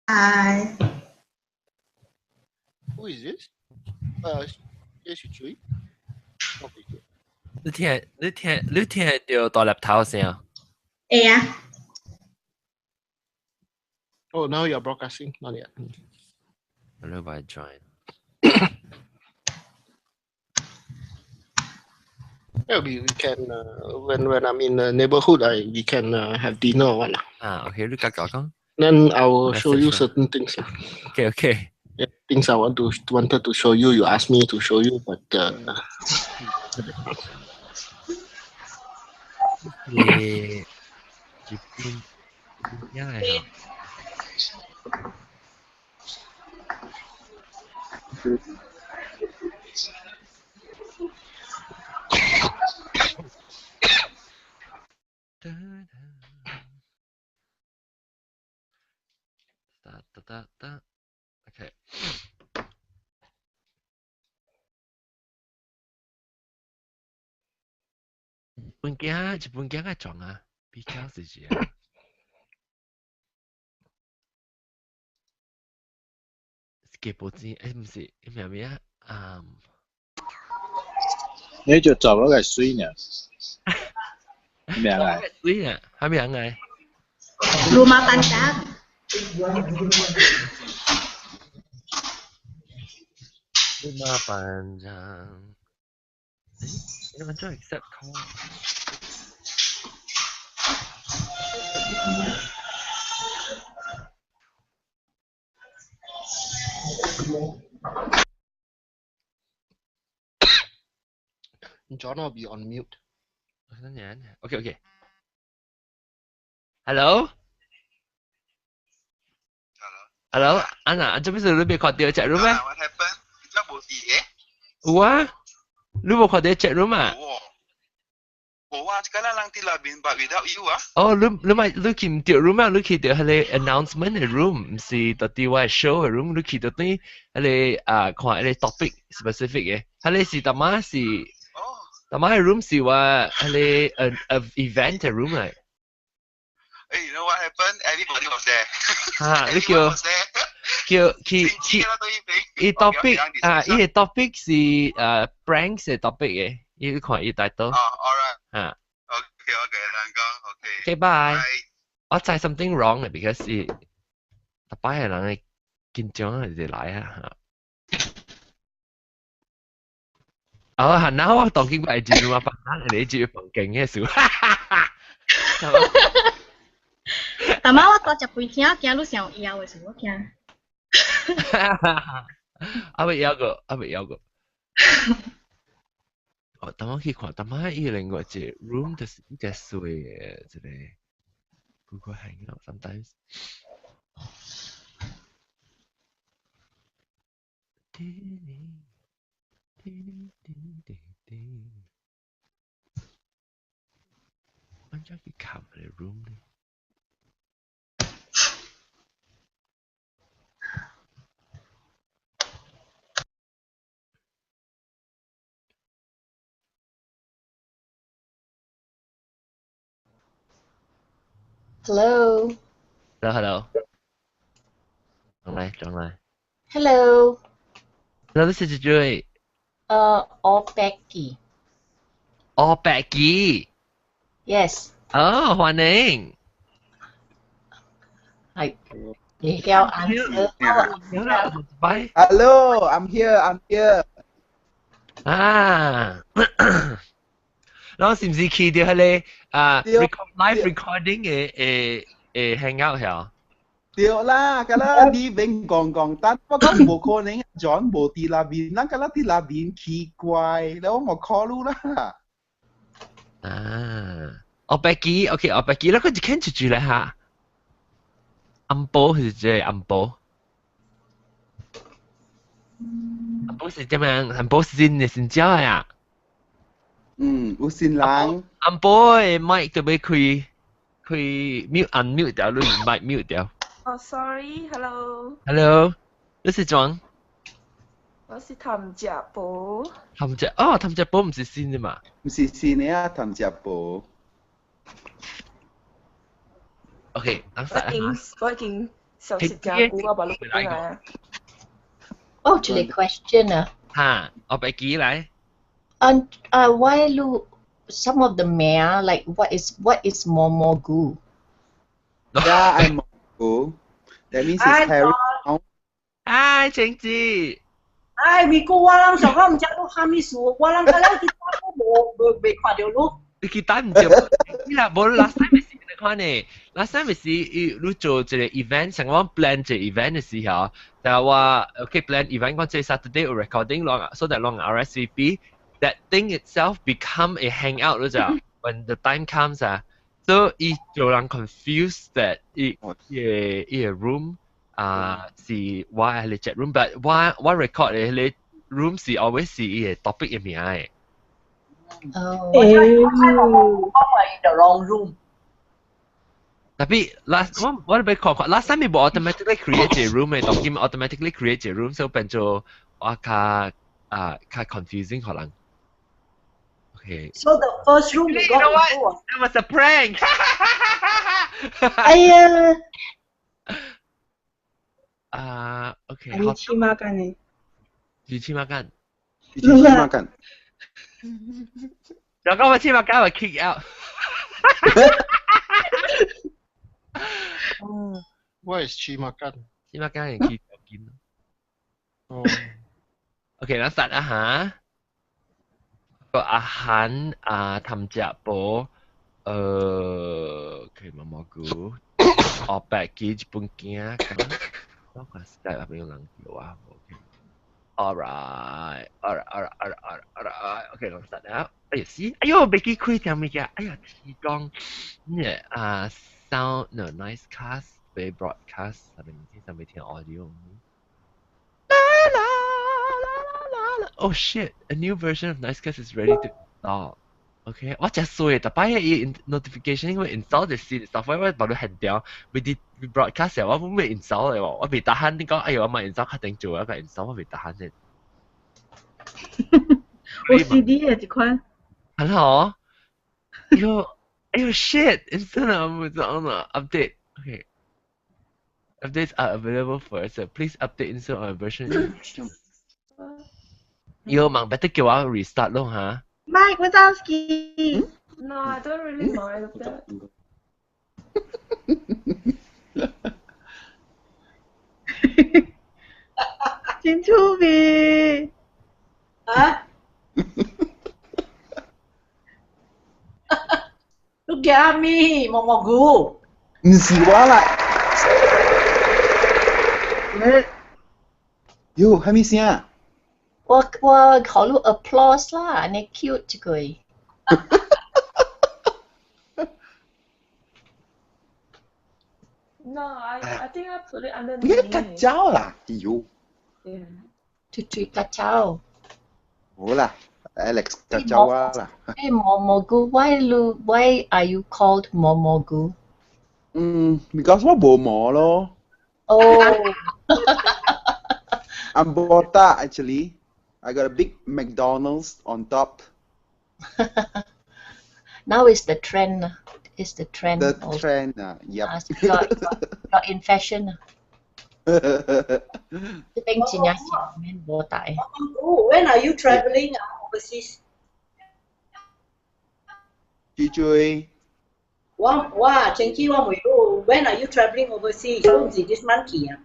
Hi. Who is this? 這是誰？我唔記。你聽到大粒頭聲？會啊。 Oh, now you're broadcasting. Not yet. 我你快 join。 Yeah, we can when I'm in the neighborhood, I we can have dinner or what lah. 啊，OK，你繼續講。 Then I will show you certain things lah. OK。 Yeah, things I wanted to show you. You asked me to show you, but 你日本日本係噠噠噠噠，OK。日本囝，日本囝愛撞啊，比較是這樣。基本錢，毋是，咩咩啊？啊！你就做嗰個水呢？咩嚟？水啊，係咩嚟？ Rumah Panjang. Rumah Panjang。誒，你揾咗 accept call。 John will be on mute. OK。Hello。 Hello，安娜，做咩事你未看到 chat room 咩？ What happened？你真無事嘅？有啊，你無看到 chat room 啊？無啊，這個人佇內面，but without you 啊。哦，你咪你去唔到 room 啊？你去到彼个 announcement 的 room，毋是到底我 show 的 room，你去到對彼个啊看彼个 topic specific 的，彼个是淡仔是，淡仔的 room 是我彼个event 的 room 來。 Hey, you know what happened? Everybody was there. 哈，你叫叫去去，伊 topic 啊，伊个 topic 是pranks 的 topic 的，伊看伊帶到。哦，alright。啊。 OK，兩個 OK。 Okay, bye。我知 something wrong 嘅，because 伊逐擺係人會緊張啊，就來啊。哦，係那我當今擺進入房間，你進入房間嘅事。但媽我多食幾聽，驚你想枵的時，我驚。阿未枵過，阿未枵過。哦，等我去看，等我伊另外一個 room 就是一個細的一個 Google Hangout sometimes。滴滴滴滴滴，按怎去看個 room 呢？ Hello. Hello, hello. 轉來，轉來。 Hello. Hello, this is Joy. 我 Becky. 哦，Becky. Yes. 哦，歡迎。係。你叫 answer。 Bye. Hello, I'm here, I'm here. 啊。然後是唔是去到彼个啊 record live recording 的的 hangout 曉？對啦，敢若你免講講，但我講無可能，John 無佇內面，咱敢若佇內面奇怪，แล้ว我無 call 你啦。啊，哦，Becky，OK，哦，Becky，那個就看住住咧哈。暗寶是這個暗寶，暗寶是點樣？暗寶是新的新招的啊。嗯，有新人。暗寶的麥特別開開 mute unmute 掉，你麥 mute 掉。哦，sorry，hello。 Hello，你是怎？我是譚家寶。譚家哦，譚家寶毋是新的嘛？毋是新的啊，譚家寶。 OK，等我已經消息真久啊，無你轉來啊。哦，一个 question 啊。嚇，我俾記來。 And why 你 some of the 名 like what is 毛毛菇？ Yeah, I'm 毛 That means it's hairy. 唉，晴子。唉，咪過我人上講毋知你啥物事，我人甲咱去都無無未看著你。你去等唔著？你啦，無 last time 是你看呢？last time 是伊你做一個 event，像我 plan 一個 event 的時候，就話 OK plan event 講這 Saturday 有 recording 攏，so that 攏 RSVP。That thing itself become a hangout 咯就，when the time comes 啊，so 伊就人 confused that 伊伊伊個 room 啊是我係 chat room，but 我我 record 嘅迄個 room 是 always 是伊個 topic 嘅名嘅。哦。我猜我我係 the wrong room。 Tapi last 我我欲看看 last time 伊無 automatically create 一個 room 嘅，當今 automatically create 一個 room，所以變做我較啊較 confusing 可能。Okay. So the first room we You know got what? into was That was a prank. 哎呀！啊，OK，你黐孖筋你。你黐孖筋。你黐孖筋。就講我黐孖筋，我 kick out。 What is 黐孖筋？黐孖筋係黐筋。哦。 OK，咱實啊嚇。個阿韓啊，譚家寶，佢毛毛菇，哦白記一本鏡咁，我看 Skype 入邊有人叫啊，OK。All right, all right, all right, all right, all right, OK，咱實啊。哎呀死，哎喲，袂記開條物件，哎呀，天光，呢啊 sound no Nicecast 被 broadcast 上面上面聽 audio。啦啦啦啦啦 Oh shit! A new version of Nicecast is ready to install. OK，我真衰，逐擺伊 notification 因為 install 就新 software 我把你限掉，未啲 broadcast 我未 install 嘅喎，我未得閒你講，哎呦我買 install 確定做一個 install 我未得閒啫。有 CD 嘅一款。係咯，哎呦哎呦 shit！Instant 我唔知 update. OK. Updates are available for so please update install on version. 要問 better 叫我 restart 咯嚇。 Mike Wazowski。 No, I don't really mind that. 真趣味。啊？你驚咩？毛毛菇？唔是我啦。喲，係咩聲？我我考慮 applause 啦，你 cute 這個。 No, I think I put it under 你個膠啦，喲。 Yeah. 吹吹吉膠。好啦，Alex 吉膠啊啦。誒，毛毛菇，why 你 why are you called 毛毛菇？嗯，because 我冇毛咯。哦。 I'm botak actually. I got a big McDonald's on top. Now is the trend. Is the trend. The also. trend, yep. You're in fashion. 這邊真正是免無大。 Oh, when are you traveling overseas? 豬豬。我我前期我問你，when are you traveling overseas？你唔是 this month 去啊？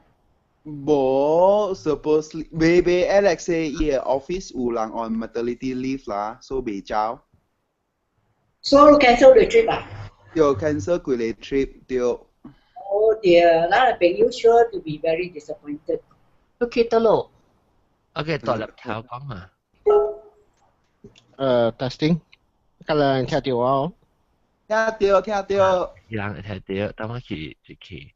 無，supposedly 未未 Alex 伊個 office 有人 on maternity leave 啦，所以未走。 So cancel the trip 啊？對，cancel 規個 trip 對。 Oh dear，咱的朋友 sure to be very disappointed。你去倒咯？ OK，大粒頭講啊。testing，今日聽到我？聽到聽到。人會聽到，等我去入去。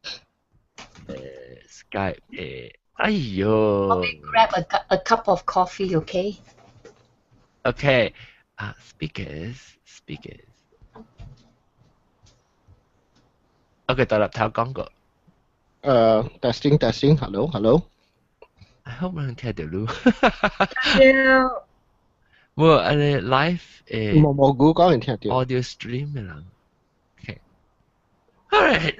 Skype 誒，哎呦。 Grab a cup of coffee, okay? Okay. 啊，speakers, speakers。OK，大粒頭講過。 Testing testing, hello hello。 I hope 人聽到你。對。無，按呢 live 誒。毛毛菇講人聽到。 Audio stream 嘅人。Okay. All right.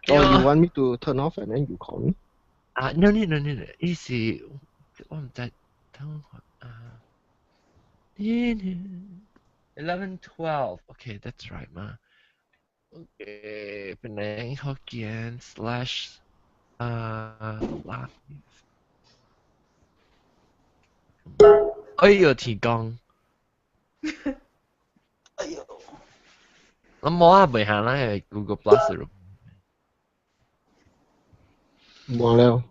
Oh, you want me to turn off and then you call me? 啊，no no no no no，意思我毋知，等我啊。11:12. Okay, that's right 嘛。Okay, Penang Hokkien slash live。哎呦，天公！哎呦！我冇啊，未行啦，係 Google Plus 咯。冇了。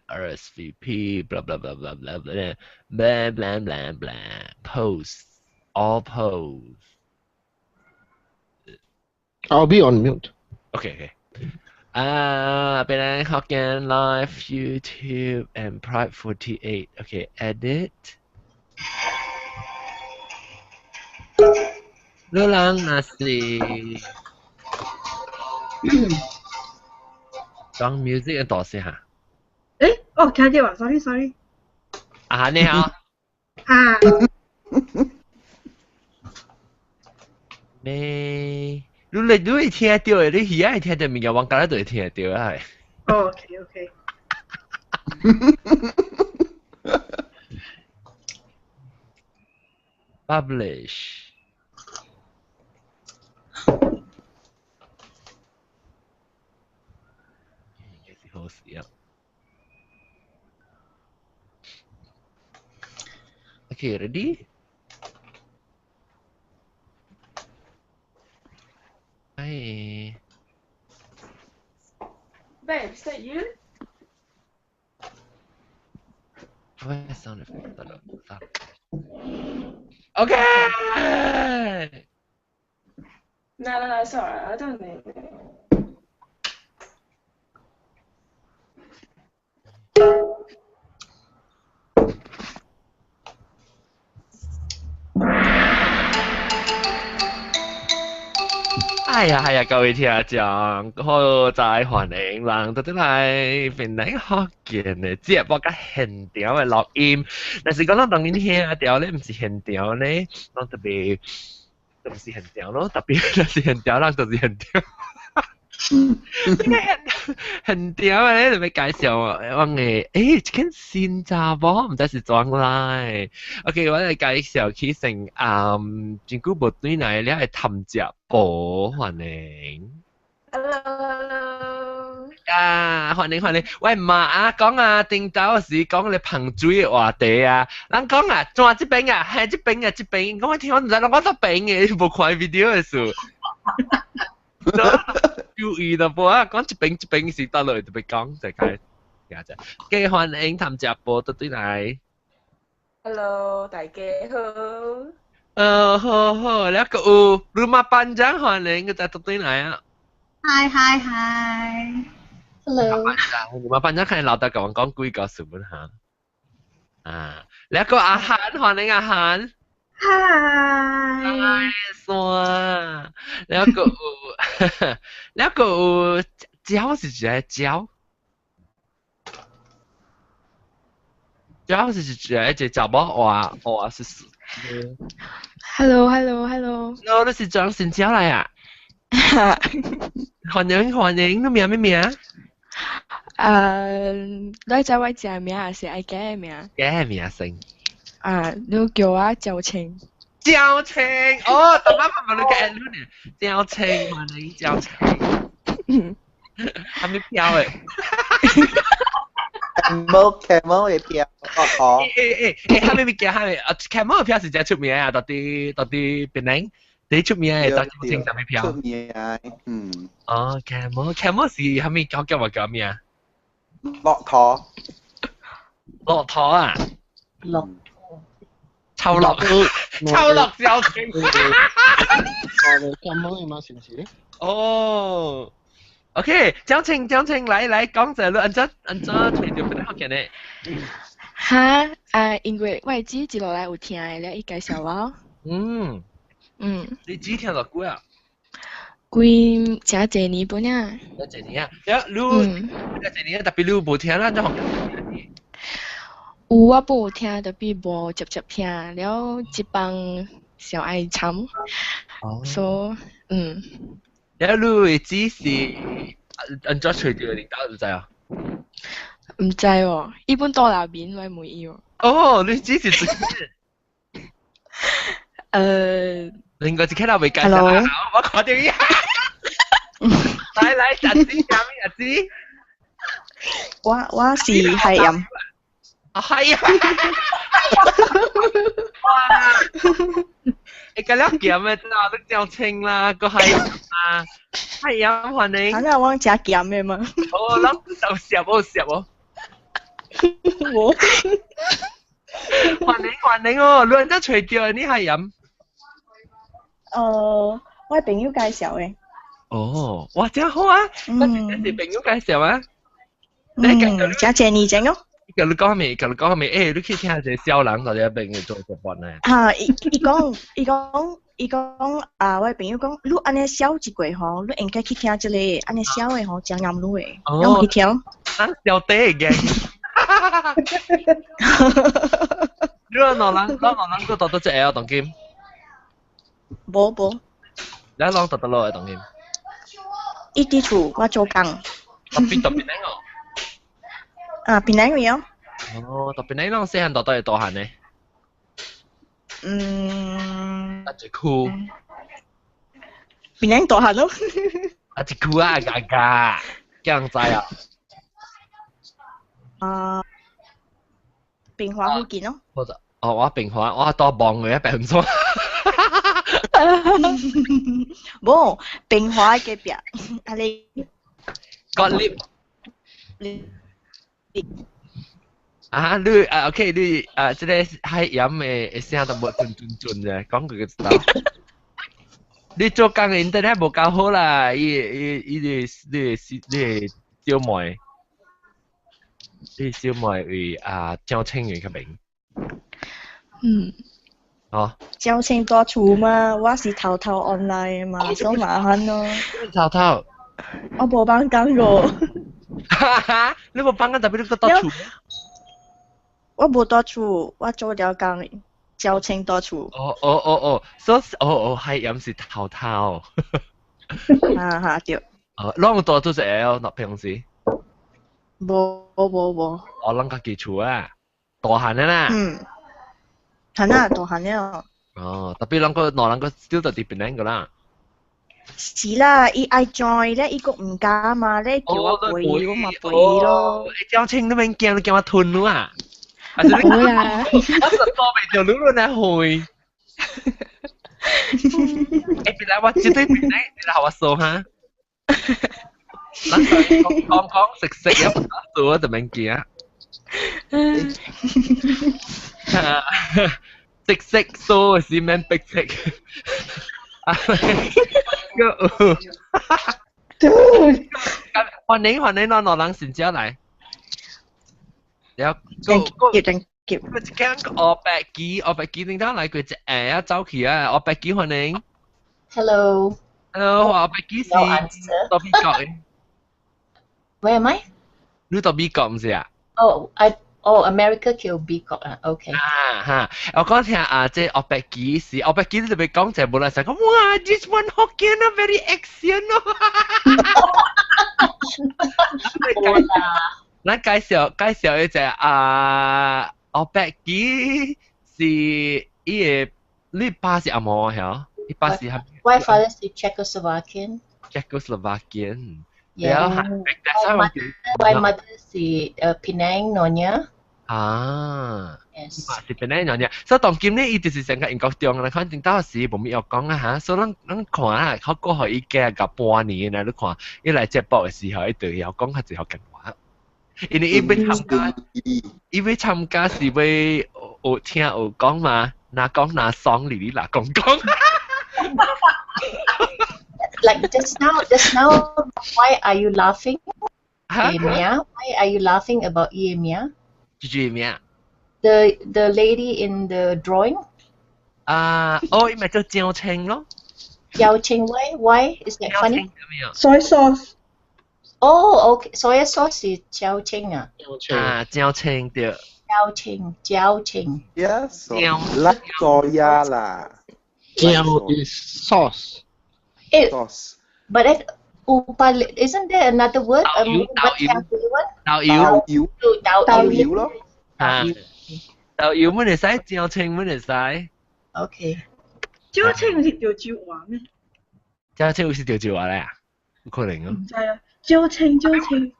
RSVP, blah blah blah blah blah blah blah blah blah blah. Posts, all posts. I'll be on mute. Okay, okay. Penang Hokkien Live, YouTube, and Pride 48. Okay, edit. 你人若是講 music 大聲嚇。誒，哦，聽到啊，sorry sorry。啊，你好。啊。咩？你嚟你會聽到的，你耳仔會聽到物件，我敢若就會聽到啊。哦，OK OK。 Publish。應該是好事啊。Okay, ready? Hi. Babe, is that you? Where's sound effect? Okay. No, no, no, it's alright. I don't need it. 哎呀，係啊，各位聽眾，好在歡迎人到底來檳城福建的節目佮現場的錄音。但是講咱當然聽著咧，毋是現場咧，攏特別，都毋是現場咯，特別若是現場，咱就是現場。現場的咧，特別介紹我的，欸，這間新查某，毋知是怎來。OK，我來介紹起成，真久無轉來了的譚食婆，歡迎。 Hello，Hello。啊，歡迎歡迎！喂，媽啊，講啊，頂晝時講咧噴水的話題啊，人講啊，轉這邊啊，係這邊啊，這邊，我聽我毋知我倒邊的，無看 video 的事。注意淡薄啊，講這邊這邊是倒落特別講，就開始只。嘅歡迎譚食婆倒轉來。 Hello，大家好。好好，了個有rumah panjang歡迎個再倒轉來啊。 Hi hi hi。 Hello。 rumah panjang 看老大共我講幾個事本嚇。啊，了個阿韓歡迎阿韓。 Hi。山，了個有，了個有蕉是一個蕉，蕉是一個查某話話是。 Hello hello hello。 Hello，你是張新蕉來啊？歡迎歡迎，你名咩名？你知我正名還是愛假的名？假的名先。啊，你叫我趙青。趙青，哦，大媽媽媽你個你呢？趙青，歡迎趙青。還沒飄誒。 Camel camel 的票，哦。欸，啥物物件？啥物？啊，camel 的票是真出名啊！到底到底檳城第出名的，到底清啥物票？出名，嗯。哦，camel camel 是啥物狗叫話叫咩啊？駱駝。駱駝啊？駱。臭駱，臭駱趙青。哦，camel 嘛是毋是咧？哦。OK，張青張青來來講者，你按怎按怎揣著檳城福建的？哈啊，因為我的姊一路來有聽的了，伊介紹我。嗯。嗯。你姊聽偌久啊？幾誠濟年本啊。誠濟年啊！了，你誠濟年啊，特別你無聽咱怎福建？有我本有聽，特別無接接聽。了，這幫小愛參。所以嗯。了你的姊是按怎揣著領導就知啊？毋知喎，伊本倒內面我問伊喎。哦，你姊是自己？另外一個人未介紹，我看到伊。來來，阿姊，啥物阿姊？我是海鹽。啊係啊！哇！你個了鹹的，真係你真清啦，個海鹽啦，海鹽歡迎。啊，那我食鹹的嘛。哦，咱就食哦食哦。我歡迎歡迎哦，你怎揣著你海鹽？我朋友介紹的。哦，哇，真好啊！嗯，是朋友介紹啊。嗯，真濟年前哦。甲你講咩？甲你講咩？欸，你去聽一個痟人佇遐朋友做直播呢？哈，伊伊講，伊講，伊講啊！我朋友講，你按呢痟一過吼，你應該去聽這個，按呢痟的吼，真啱你的，有去聽？啊，痟底嘅。你兩人，兩人閣佇佗一個當今？無無。你攏佇佗落來當今？伊佇厝，我做工。特別特別靚哦。啊，檳榔位哦。哦，特別你攏細漢到底大漢呢？嗯。啊，一區。檳榔大漢咯。啊，一區啊，嘎嘎，叫人知啊。啊，平華附近咯。或者，哦，我平華，我多望佢一病咗。無，平華隔壁，啊你。割裂。啊，你啊，OK，你啊，這個海鹽的聲都無準準準嘅，講句就知道。你做工的 internet 無夠好啦，伊伊伊個你你小妹，你小妹為啊趙清源較明。嗯。哦。趙清蹛厝嘛，我是偷偷 online 嘛，所以麻煩咯。偷偷。我無放工過。哈哈，你無放工，特別你閣蹛厝。我無蹛厝，我做了工，趙清蹛厝。哦哦哦哦，所以哦哦係又是偷偷。哈哈對。哦，攏有蹛做一個哦，若平時。無無無。我攏家己厝啊，大漢的啦。嗯。係啊，大漢了。哦，特別攏個兩人個 still 佇檳榔個啦。是啦，伊愛 join 咧，伊閣毋敢嘛，咧叫我陪，我嘛陪咯。趙清你免驚，你驚我吞你啊！啊，是你啦，我實多袂著你來去。欸，別來我絕對別來，你來予我說哈。咱講講食食也做就免驚。食食做是免逼食。啊，個歡迎歡迎，咱兩人先正來。了，個個個一間黑白機，黑白機頂頭來過一下啊，走去啊，黑白機歡迎。 Hello. Hello，黑白機是佗美國的。 Where am I? 你佗美國毋是啊？ Oh, I oh America 叫美國啊，OK。啊哈，我講聽啊，這黑白機是黑白機，你特別講就無人想講，哇，this one Hokkien 啊，very action 咯。冇啦。咱介紹介紹一隻啊，黑白機是伊個，你爸是紅毛嚇？伊爸是蝦？ My father 是 Czechoslovakian。 Czechoslovakian。 Yeah. My mother 是 Penang Nonya。啊。 Yes。是 Penang Nonya，所以當今呢，伊就是成個英國中啦，可能當時無咪要講啊嚇，所以咱咱看啊，較過予伊加甲半年啦，你看伊來節目的時候，伊就會曉講較濟福建話。因為伊欲參加，伊欲參加是欲學聽學講嘛，若講若爽哩哩若講講。 Like just now, why are you laughing? Mia? Why are you laughing about Mia? 這句名。 The lady in the drawing? 啊，哦，伊咪叫趙青咯。趙青，why is that funny? Soy sauce. Oh, okay. Soy sauce 是趙青啊。啊，趙青對。趙青，趙青。 Yes，辣個呀啦。醬 is sauce. Sauce. But if upal, isn't there another word? 豆油豆油豆油豆油咯。啊，豆油乜會使，醬清乜會使。 OK。椒青是潮州話咩？椒青有是潮州話咧啊？有可能哦。唔知啊，椒青椒青。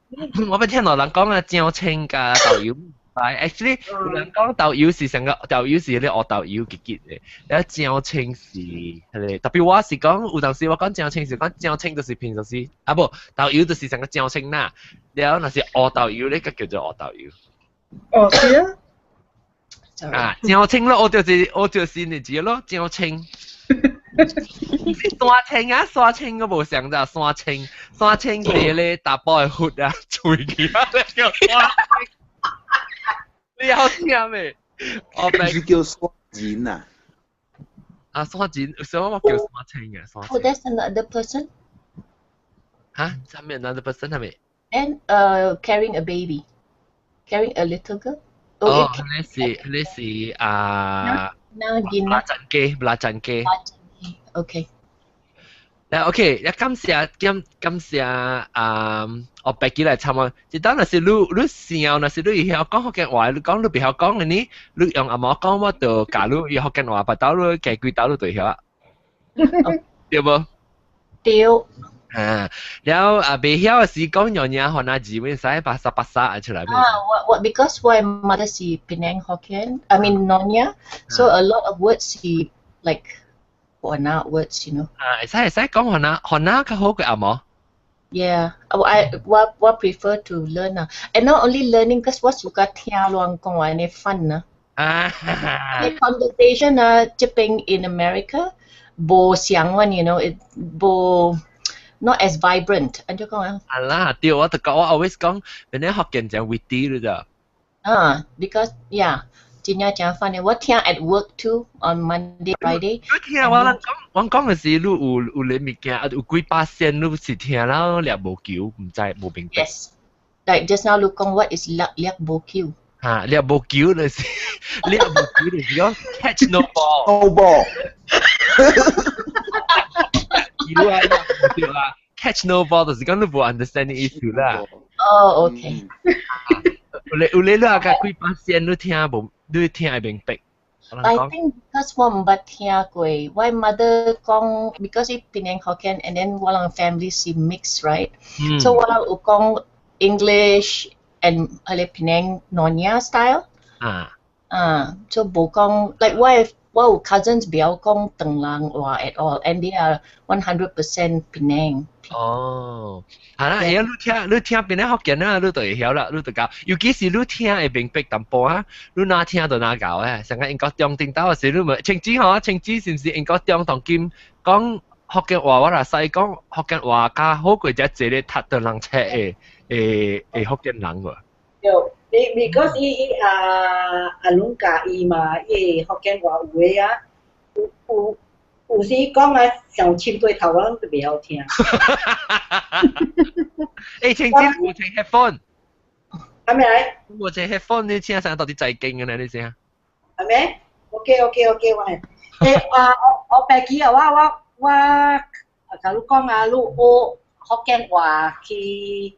我捌聽到人講啊，椒青加豆油。係，actually 有人講豆油是成個豆油是迄個烏豆油結結的，了椒青是彼個，特別我是講有當時我講椒青是講椒青就是平常時，啊無豆油就是成個椒青啦，了若是烏豆油咧，個叫做烏豆油。哦，是啊。啊，椒青咯，我就是你知咯，椒青。山青啊，山青我無想咋，山青，山青是咧大波的血啊，喙起啊，叫山青。你好聽未？我是叫山剪啊。啊，山剪，什麼叫山青啊？山 Oh, that's another person. 嚇？啥物 another person 係咪？ And carrying a baby, carrying a little girl. 哦，你是啊？嗱，拉陣機，拉陣機。 OK。嗱，OK，一感謝感感謝啊，我白記來參啊。一當若是你想，若是你會曉講福建話，你講你袂曉講的呢，你用阿媽講，我就教你用福建話，白到你加幾刀你就會曉啊。對無？對。啊，然後啊，袂曉的時講用嘢番仔字，會使巴沙巴沙出來。啊，我 because 我 mother 是 Penang Hokkien, I mean Nonya, so a lot of words 是 like 番仔 words. 啊，會使講番仔，番仔較好過紅毛。 Yeah, 我 prefer to learn 啊，and not only learning, because 我 suka 聽人講話呢 fun 啊。啊。 Conversation 啊，這邊 in America 無像one, it 無 not as vibrant，按怎講啊？啊啦，對，我就講，我 always 講，人哋福建真 witty 了咋。啊，because yeah，真正真 fun 的，我聽 at work too on Monday, Friday。你聽我人講，我講的是你有咧物件，啊有幾百線，你是聽了掠無球，毋知無明白。 Yes. Like just now 你講 what is 掠掠無球？嚇，掠無球就是掠無球就是講 catch no ball。 No ball。球啊，對啊，catch no ball 就是講你無 understand 意思啦。哦，OK。有咧你啊，幾百線你聽無，你聽會明白。 I think because 我毋捌聽過，我 mother 講，because 伊檳城福建，and then 我人 family 是 mixed right，so 我人有講 English and 彼个檳城 Nonya style。啊。啊，就無講，like 我有 cousins 袂曉講唐人話 at all，and they are 100% Penang。哦，係啦，而家你聽檳城福建啊，你就會曉啦，你就教。尤其是你聽會明白淡薄啊，你若聽就若教誒。上個英國中頂頭時，你問清子吼，清子是毋是英國中當今講福建話，我若使講福建話較好過只一個讀唐人冊的的福建人喎。對，你 because 伊伊啊阿攏教伊嘛，伊福建話有的啊，有時講啊上深過頭，我攏都袂曉聽。欸，清子你無穿 headphone？係咪？無穿 headphone，你聽聲到底在勁嘅呢？你聲？係咪？OK，我係。欸啊，我白記啊，我甲你講啊，你學福建話去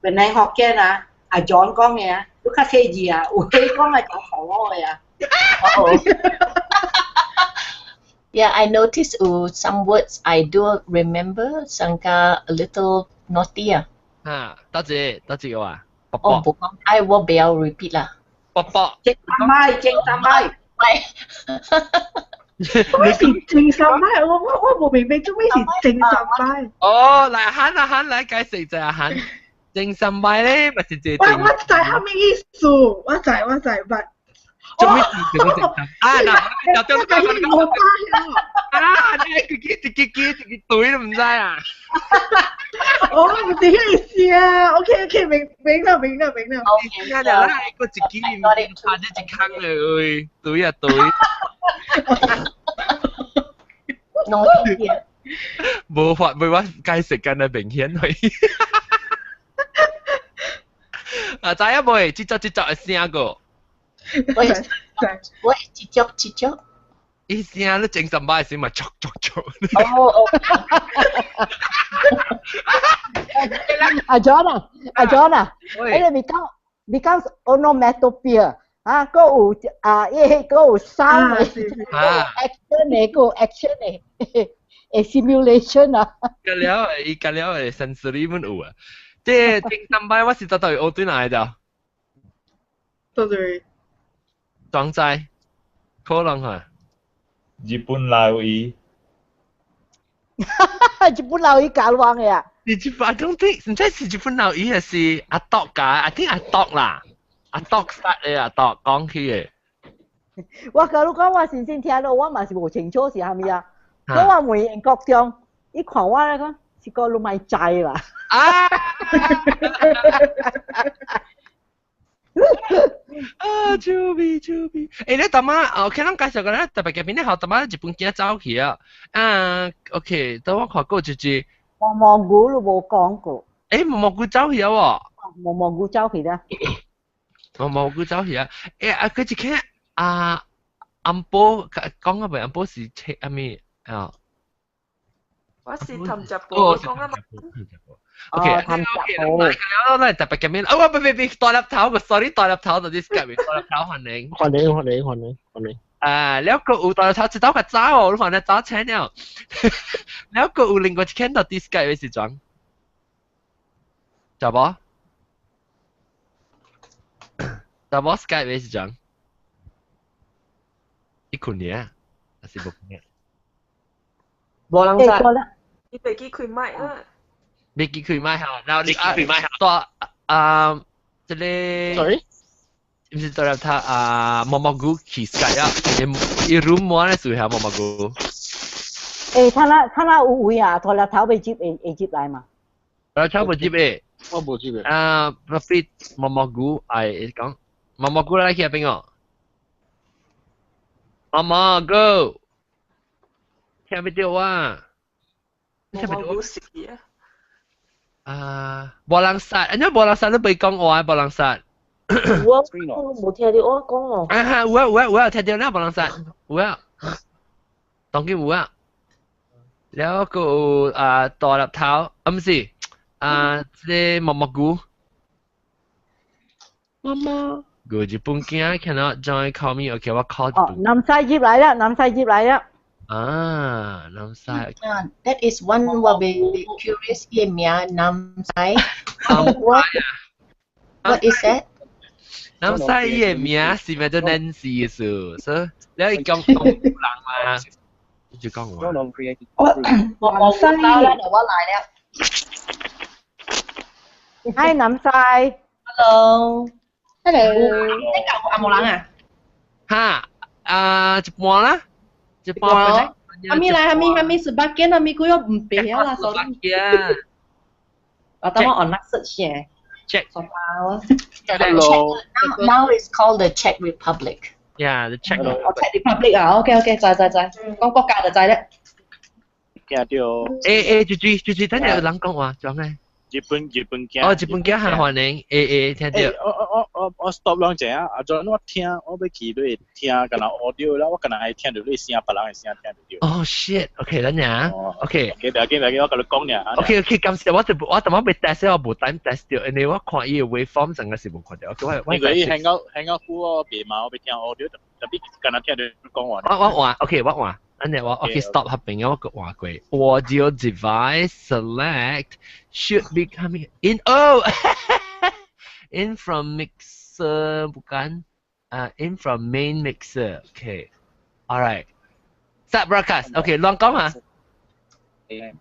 檳城福建啊，阿 John 講的啊，你較細緻啊，有啲講啊講錯的啊。 Yeah, I noticed some words I do remember, 上加 a little naughty 啊。啊，多謝多謝我啊。哦，無講，I 我不要 repeat 啦。卜卜。正三擺，正三擺。做咩是正三擺？我無明白做咩是正三擺。哦，來喊啊喊來解釋一下喊。正三擺咧，咪是這我我知蝦米意思，我知我知，but 做咩事這個正啊？嗱，就就就我啊！你自己自己記自己對都唔知啊！哦，唔是彼意思啊！OK OK，明明啦明啦明啦。聽下啦，個自己拍咗一坑嚟，喂，對啊對。儂啲無法無法解釋緊啊，明顯係。啊，知啊未？這隻這隻會聲個。我我一隻一隻。伊聲你整三擺時嘛，捉捉捉。哦哦。阿 John 啊，阿 John 啊，你講 onomatopoeia 啊，閣有啊，伊閣有 sound 的，action 的，閣有 action 的，的 simulation 啊。個了，伊個了的 sensory 們有啊。這整三擺我是到底學對哪的？對對。裝載，可能哈。日本老伊。日本老伊教我的啊。日本 I don't think，唔知是日本老伊還是阿篤教，I think 阿篤啦，阿篤 start 的阿篤講起的。我甲你講，我先先聽到，我嘛是無清楚是啥物啊。我問英國中，伊看我咧講，是講你莫知啦。啊！啊，豬鼻豬鼻！欸，你大媽，OK，咱介紹過咧，特別嘉賓咧，後大媽日本囝走去啊。啊，OK，等我看過就是毛毛菇都無講過。欸，毛毛菇走去啊喎。毛毛菇走去啦。毛毛菇走去啊！欸，啊，佢一個啊，安波講啊，未安波是切阿咩啊？我是譚澤波講啊嘛。 OK，OK，了了，特別嘉賓，哦，別別別，大粒頭個，sorry，大粒頭就啲 Skype，大粒頭歡迎。歡迎歡迎歡迎歡迎。啊，了個有大粒頭一刀較早哦，你看你早請了。了個有另外一間到啲 Skype 的時陣，知無？知無 Skype 的時陣？伊困呢？還是無困呢？無人知。伊袂記開麥啦。未記開麥哈，然後你開麥哈，大啊，這個， Sorry，唔是大粒頭啊，毛毛菇去 Skype 啊，伊 room 我咧住下毛毛菇。欸，他那有位啊，大粒頭未接會會接來嘛？大粒頭無接的。我無接的。啊，特別毛毛菇，哎，講毛毛菇來去邊個？毛毛菇，聽唔到啊？毛毛菇是啊。啊，無人殺，因為無人殺你袂講話，無人殺。我無聽到我講哦。啊哈，有啊有啊有啊，聽到啦，無人殺，有啊，當然有啊。了個啊大粒頭，啊毋是，啊這個毛毛菇。毛毛菇日本囝 cannot join call me，OK 我 call 哦，南西入來啦，南西入來啦。啊，南西。 That is one 我be curious 伊名南西。What is that？南西伊的名是咪做 Nancy 意思？所以你講講人嘛，就講話。我我到啦，我來了。 Hi 南西。 Hello。Hello。你舊阿冇人啊？哈，啊，一半啦，一半。阿咪來，阿咪阿咪十八件，阿咪佢又唔俾啦，sorry。我等我 online search 先。 Check. Hello. Now it's called the Czech Republic. Yeah, the Czech. 我 Czech Republic 啊，OK OK，知知知，講國家就知咧。聽到。欸欸，豬豬豬豬，等陣有人講話，講咩？日本日本囝。哦，日本囝很歡迎，欸欸，聽到。我我我我 stop 兩下啊！阿陣我聽，我欲去你聽，敢若 audio 啦，我敢若愛聽到你聲，別人的聲聽到。哦 shit，OK，等陣，OK。 OK，不要緊，不要緊，我共你講爾。 OK OK，感謝我就我頭先被 test，我無 time test 到，因為我看伊的 waveform 成個是無看到。我我因為伊 hang out hang out 我別嘛，我欲聽 audio，特別敢若聽到你講話。我我換，OK，我換。按呢我 OK stop 合併我個換過。Audio device select should be coming in. Oh, in from mixer bukan? In from main mixer. Okay. Alright. Start broadcast. Okay, 亂講啊。亂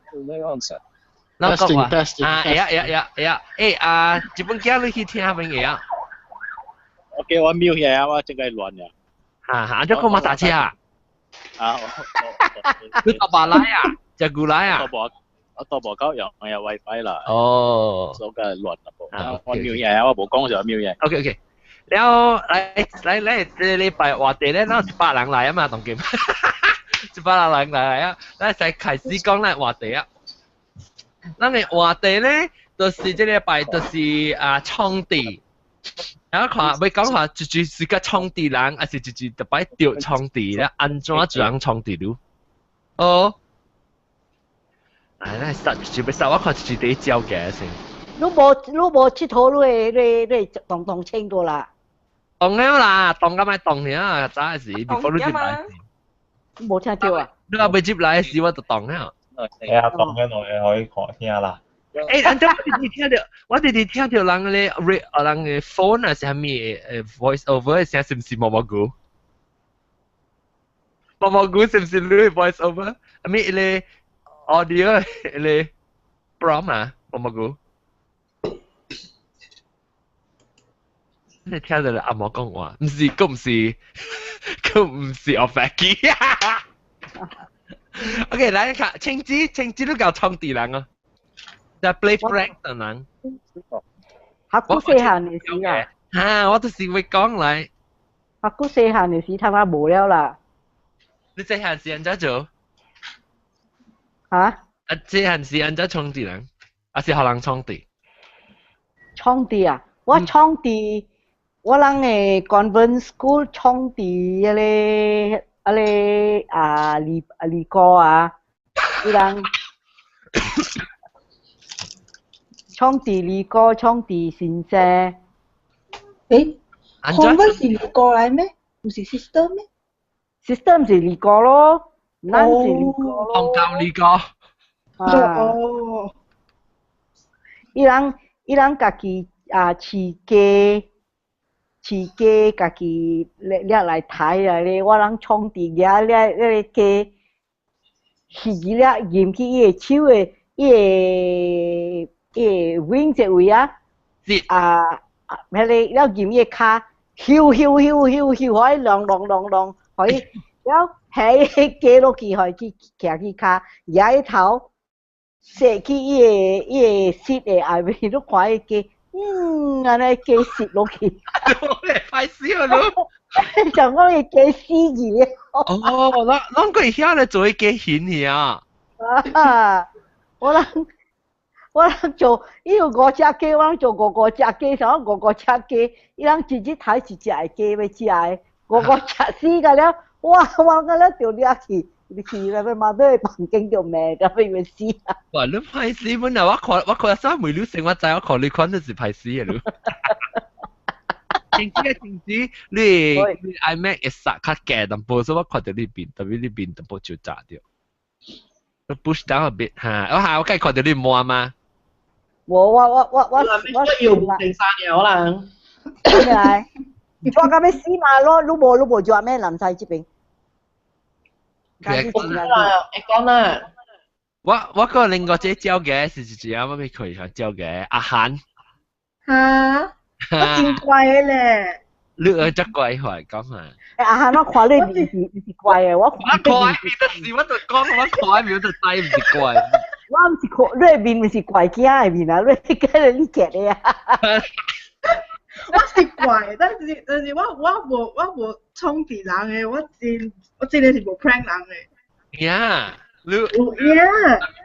講話。啊，會啊會啊會啊會啊。欸啊，日本囝你去聽邊個啊？ OK，我瞄起啊，我正該亂呀。哈哈，這個嘛打車啊？啊！你大把來啊，食牛奶啊？我大無夠用有 WiFi 啦。哦。所以亂啦噃。我瞄嘢，我無講就瞄嘢。 OK OK。然後來來來，這禮拜話題咧，咱一百人來啊嘛，當今。一百人來啊，咱才開始講咱話題啊。咱的話題咧，就是這禮拜就是啊創地。我看，欲講話，一句是個創地人，還是一句特擺著創地咧？按怎做人創地嚕？哦，哎，那殺就欲殺我看一句佇招嘅先。你無𨑨迌，你會動動清過啦。動了啦，動甲莫動爾，早時 before 你入來。無聽著啊？你若欲入來時，我就動了。係啊，動緊我可以看聽啦。欸，按怎我直直聽著，我直直聽著人咧，人的 phone 啊，是啥物voice over 的聲，是毋是毛毛菇？毛毛菇是毋是你的 voice over？啊物彼个 audio 彼个 prompt 啊，毛毛菇。你聽著阿毛講話，毋是，閣毋是，閣毋是阿發機。OK，來看，青子，青子你夠創地人啊？在 play prank 的人。學古細漢的時啊。哈，我就是會講來。學古細漢的時，他媽無了啦。你細漢時按怎做？哈？啊，細漢時按怎創地人？還是予人創地？創地啊！我創地，我人的 convent school 創地彼個彼個啊二二哥啊，伊人創地二哥，創地先生。欸，convent 是二哥來咩？毋是 sister 咩？sister 毋是二哥咯，咱是二哥咯。創教二哥。啊。哦。伊人家己啊飼雞，飼雞家己掠掠來刣來咧，我人創佇遐掠掠個雞，魚掠入去伊个手的，伊个伊個 wing 這位啊，啊，彼个了入伊个跤，咻咻咻咻咻，予伊啷啷啷啷，予伊了下彼個雞落去，予伊去徛去跤，舉伊頭。射去伊個舌的後面，你看伊雞，嗯，按呢雞舌落去。歹死啊你！像講伊雞死去了。哦，咱咱過遐咧做雞形去啊。啊！我人我人做，伊有五隻雞，我人做五五隻雞，啥五五隻雞，伊人一日刣一隻的雞欲食的，五五隻死甲了，哇！我甲了著掠去。你去那個媽的房間就罵，甲欲死啊！哇！你歹死本來我看我看啥梅女生，我知我看你款都是歹死的你。停止啊停止！你 iMac 會殺較低淡薄，所以我看著你面，特別你面淡薄就炸著。push down a bit 哈，我下我該看著你摸嗎？我我我我我我要成三年可能。咩來？抓到欲死嘛？咯，你無你無抓咩？南西這邊。講啦，會講啦。我我個另外一個招嘅是一隻我未開下招嘅阿韓。哈，我真乖的咧。你學遮乖話講啊？欸，阿韓，我看你面是毋是乖的，我看我看面就是我就講，我看面就知毋是乖。我毋是看你面毋是怪囝的面啊，你個你結的啊。我是怪，但是但是我我無我無創治人的，我真我真的是無 prank 人的。呀，你有影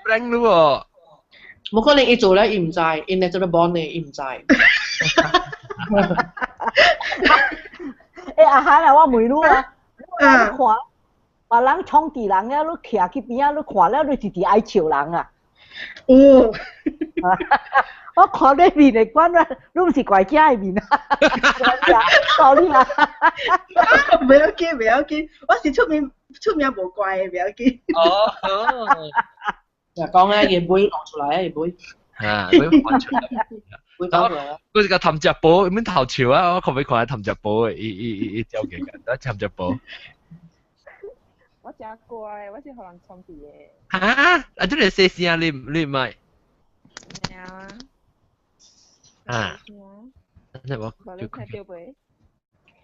prank 你哦？無可能伊做咧，伊毋知，伊咧做咧 born 的，伊毋知。欸，阿韓啊，我問你啊，你看別人創治人了，你徛去邊仔，你看了，你直直愛笑人啊？有。我看你面的管啊，你毋是怪囝的面啊？道理啊！不要緊，不要緊，我是出名出名無怪的，不要緊。哦。就講咧，伊會弄出來，伊會。啊，會放出來。會講出來。嗰個譚隻寶，免頭笑啊！我可唔可以看下譚隻寶的？伊伊伊伊招嘅，得譚隻寶。我真乖，我是予人創治的。哈？啊，這個細聲，你你毋愛？啊。啊。那我就聽著袂？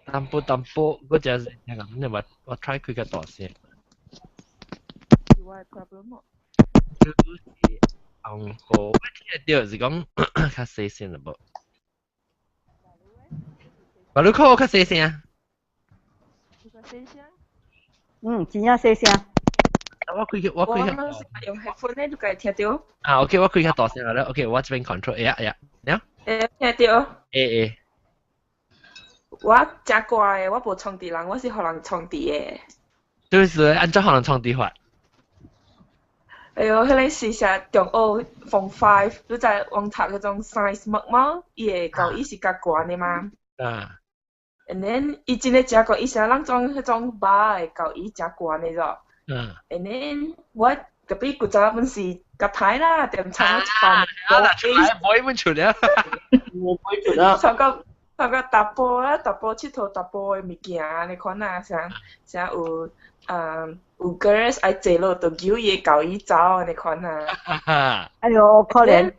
淡薄淡薄，我只是那個，那我我 try 開較大聲。是我的 problem 哦。就是紅河，我聽著是講較細聲啦無。把你看我較細聲。較細聲。嗯，真正細聲。我開去，我開去。我用 headphone 咧，就會聽著。啊，OK，我開較大聲啦，OK，我這邊 control，哎呀哎呀，了。會聽著。會會。我真乖的，我無創佇人，我是予人創佇的。就是按怎予人創佇法？哎喲，彼个時時中學 Form 5，你知阮讀彼種 science 物嘛？伊的教伊是較懸的嘛。啊。 And then 伊真的誠懸，伊啥人種彼種 bar 的教伊誠懸的咯。And then 我特別古早本是較歹啦，點唱一番。啊啦，出來唔會出了。唔會出了。唱到查埔啦，查埔𨑨迌查埔的物件，你看啊，啥啥有啊有 girls 愛坐落，就叫伊的教伊走，你看啊。哎喲，可憐。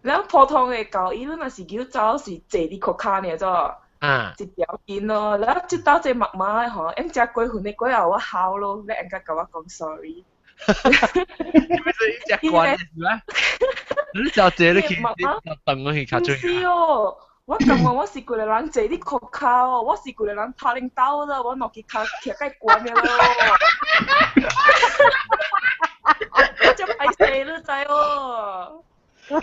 了普通的教伊，你若是叫走是坐佇褲跤爾做。一條筋咯，了這兜這媽媽的吼，用食過分的過後我哭咯，你應該共我講 sorry。你食慣是咩？你小姐你去你等我去較最。唔是哦，我感覺我是規個人坐佇褲跤哦，我是規個人拍恁兜啦，我兩支跤徛較懸的咯。我真歹勢，你知無？伊是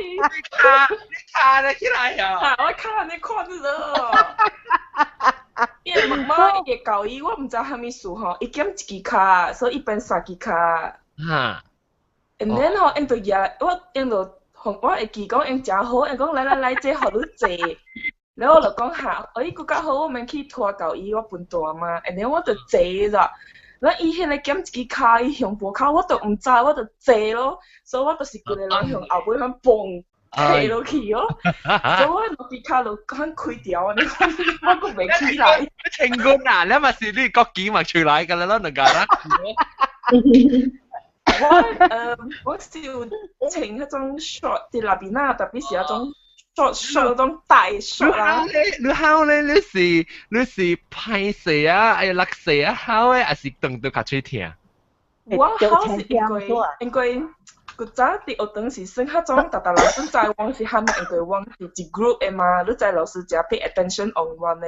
你卡你卡得起來啊！我卡你看你咯。伊的媽媽伊會教伊，我毋知啥物事吼，伊減一支跤，所以伊變三支跤。哈。 And then 吼，𪜶就舉，我𪜶就我會記講𪜶誠好，𪜶講來來來，這予你坐。然後我就講哈，哦伊閣較好，我免去拖到伊，我分大嘛。And then 我就坐咗。然後伊彼個減一支跤，伊向無跤，我就毋知，我就坐咯，所以我就是規個人向後尾遐蹦跌落去咯，所以我兩支跤就咁開掉，你看我閣袂起來。成功啊！你嘛是你國語嘛出來㗎啦，攏兩個啦。我是有穿彼種 short 佇內邊啊，特別是彼種 short short 彼種大 short 啊。你好咧，你是歹勢啊，哎呀，落勢啊，好咧，還是當到較喙疼？我好是因為古早佇學堂是算彼種，逐逐人算知阮是蝦米，因為阮是一 group 的嘛，你知老師誠 pay attention on 阮的，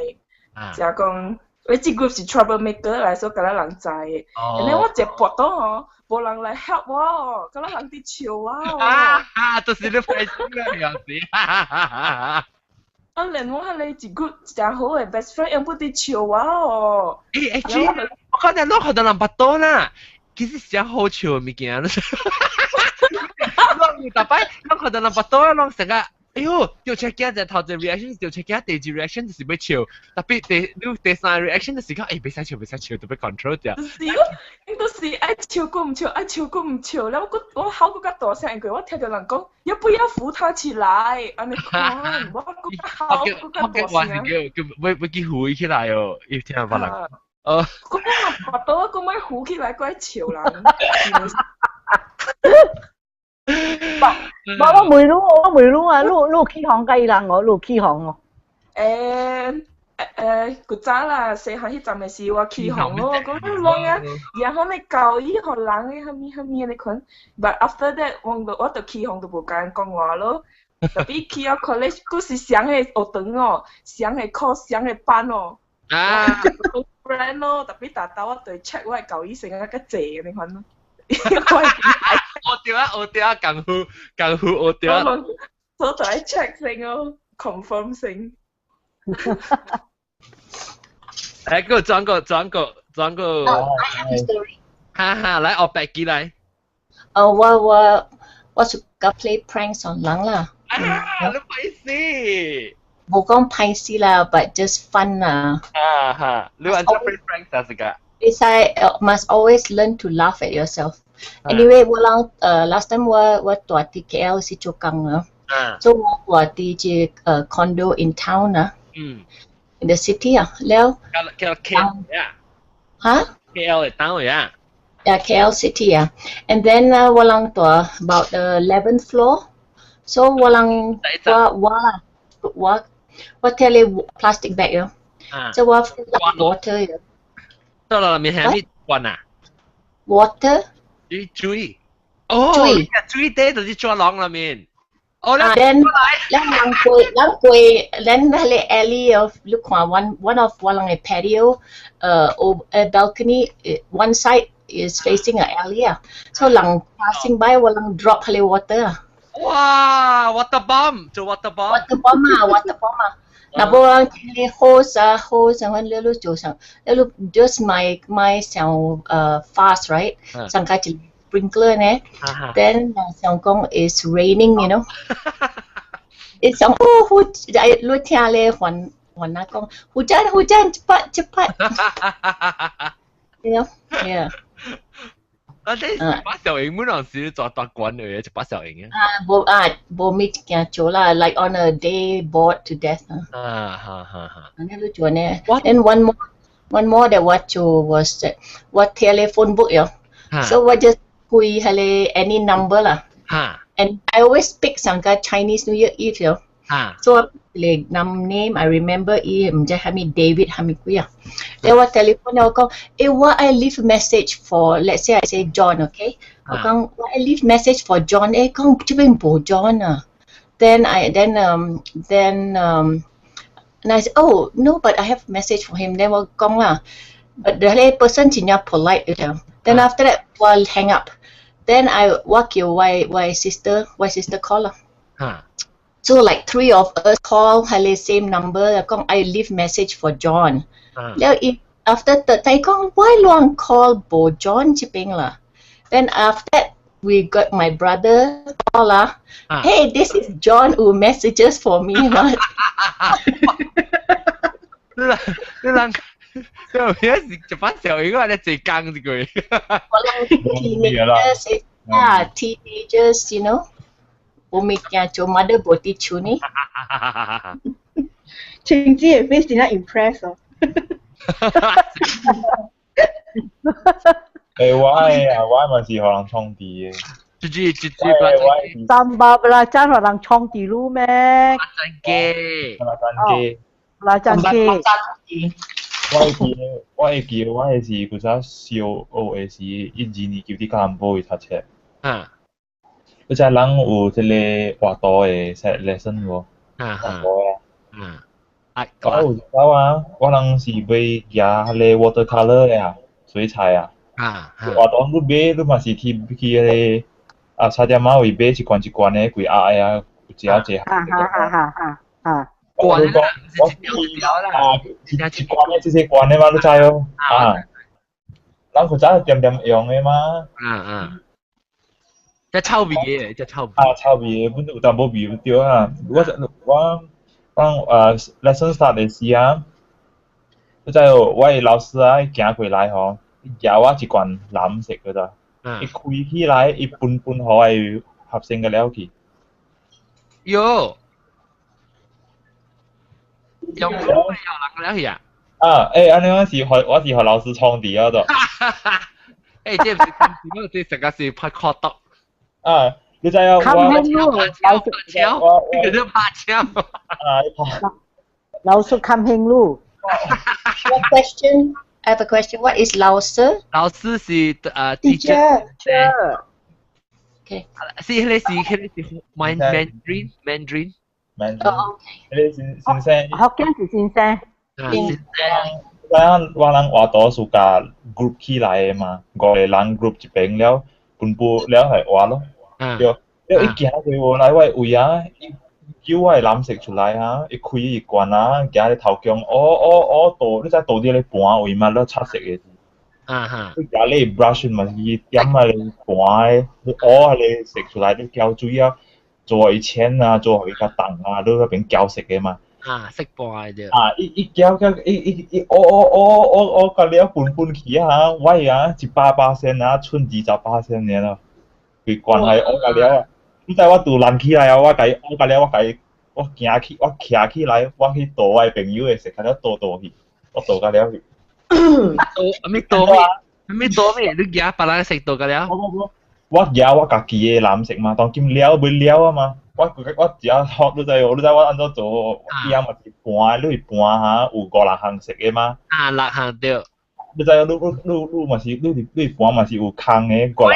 誠講你這 group 是 trouble maker 來，所以敢若人知的。然後我一跋倒吼，無人來 help 我哦，敢若人佇笑我哦。啊啊！就是你歹勢啦，樣子。啊，連我彼個一 group 誠好的 best friend 用不佇笑我哦。欸欸，我看見攏看到人跋倒啦，其實是誠好笑的物件。攏逐擺攏看到人跋倒，攏成個，哎喲，掉車鏡就頭一個 reaction，掉車鏡第二 reaction 就是欲笑，特別第你第三個 reaction 就是講，欸，袂使笑，袂使笑，特別 control 掉。就是我，𪜶都是愛笑閣毋笑，愛笑閣毋笑，了我我吼閣較大聲，因為我聽著人講，要不要扶他起來？按呢款，我閣較吼閣較大聲。我是叫叫欲欲去扶伊起來哦，伊聽別人。哦。我若跋倒，我閣欲扶起來，閣愛笑人。我我問你，我問你啊，你有起哄佮伊人哦，你有起哄哦？欸，古早啦，細漢彼陣的時我起哄咯，講你亂啊，然後你教伊予人的啥物啥物按呢款，but after that 我就起哄就無共𪜶講話咯。特別去到 college，閣是相个學堂哦，相个課，相个班哦。啊。 friend 咯，特別逐晝我就 check 我的教伊成啊較濟按呢款咯。學著啊，學著啊，功夫功夫學著啊。我就愛 check 先哦，confirm 先。來，個轉個轉個轉個。 I have a story. 哈哈，來，學白機來。我是個 play pranks on 人啦。啊，你歹勢。無講歹勢啦，but just fun 啦。啊哈，你按怎 play pranks 啊？是個？ It's I must always learn to laugh at yourself. Anyway，我人last time 我住佇 KL 是做工啊。所以我住佇這condo in town 啊。In the city 啊，了。叫 KL 呀。哈？KL 的 town 呀。 Yeah, KL city 啊。And then 我人住 about the 11th floor. So 我人我我啦，我提咧 plastic bag 喲。就我 fill up water 喲。到了面係咩罐啊？Water。水水。哦，水水底就是抓籠裏面。哦， then 咱人過人過，咱彼个 alley of 你看 one of 我人的 patio，a balcony one side is facing a alley 啊，so 人 passing by 我人 drop 彼个 water 啊。哇，water bomb 做 water bomb。 water bomb 啊，water bomb 啊。若無人聽 host 啊 host 啊，阮了你做上，了你 just 莫莫傷fast right，上較一 sprinkler 呢，then 想講 it's raining，伊想哦，好，你聽咧還還那講，hujan hujan cepat cepat，yeah。啊！你把小英本來是做大官嘅，就把小英啊。啊，無啊，無物件做啦，like on a day bored to death 啊。啊，哈哈哈。按呢你做呢？And one more that 我做 was that 我 telephone book 喲。So 我 just 開彼个 any number 啦。And I always pick 上個 Chinese New Year Eve 喲。So 一個 name I remember 伊毋知蝦米 David 蝦米鬼啊。then 我 telephone 我講，我愛 leave message for let's say I say John okay？我講我愛 leave message for John，講這邊無 John 啊。Then I then um then um and I said, oh no, but I have message for him. Then 我講啦，but the person 真正 polite 嘅。Then after that 我 hang up. Then I 我叫我 sister call 啦。So like three of us call 係你 same number，講 I leave message for John。了伊 after 佢講 why 亂 call 無 John 這邊啦？Then after that we got my brother call 啦。Hey, this is John who messages for me 嘛。你人你人，你有時一把小英啊，你坐工一個。我人 teenagers 啊，teenagers，無物件做 mother 無佇厝呢。晴子的 face 真正 impress 哦。我的啊，我嘛是予人創治的。豬豬豬豬，三百啦，真予人創治路咩？機，機。拉真機。我會記，我彼時古早小學的時，1、2年級佇吉隆坡位讀冊。你知人有這個畫圖的 lesson 無？畫圖啊。啊。我有一擺啊，我人是買舉彼個 watercolor 的啊，水彩啊。畫圖你買，你嘛是去去彼個啊，菜店仔位買一罐一罐的，幾盒的啊，有一盒一盒。哈哈哈哈哈！我講我啊，一一罐的，這些罐的嘛，你知哦。啊。人古早點點用的嘛。只臭味嘅，只臭味。啊，臭味的，本有淡薄味對啊。我我當lesson start 的時啊，你知哦，我的老師啊，伊行過來吼，伊舉我一罐藍色的咋，伊開起來，伊分分予我的學生個了去。喲，用有人了去啊？啊，按呢我是予老師創治了都。這毋是這這成個是拍確篤。啊，你知影我？看興路，老師，我你叫做拍槍。啊，拍。老師看興路。 One question, I have a question. What is 老師？老師是teacher。 Okay. 是彼個是彼個是 Mandarin Mandarin。 Mandarin。哦，彼個先先生。福建是先生。啊，先生。知影我人畫圖是共 group 起來的嘛，五個人 group 一邊了，分布了係畫咯。對，了伊行過來我的位啊，伊叫我的藍色出來啊，伊開伊罐啊，行咧頭前，哦哦哦，倒，你知倒佇咧盤位嘛，了擦色的。啊哈。你舉咧 brush 嘛是點啊咧盤的，你烏啊咧色出來，你攪水啊，做伊淺啊，做予伊較重啊，你彼邊攪色的嘛。啊，色盤的。啊，伊伊攪攪，伊伊伊，烏烏烏烏烏，甲了分分去啊，我的啊100%啊，剩20%爾咯，規罐係烏甲了啊！你知我拄爛起來啊，我共伊烏甲了，我共伊，我行去，我徛起來，我去倒我的朋友的色，甲了倒倒去，我倒甲了去。倒，咩倒咩？咩倒咩？你夾別人色倒甲了？無無無，我夾我家己的藍色嘛，當今了欲了啊嘛。我我只要學你知無？你知我按怎做？伊啊嘛是盤，你是盤哈，有五六項色的嘛？啊，六項對。你知影？你你你你嘛是，你是你盤嘛是有空的，五六個空。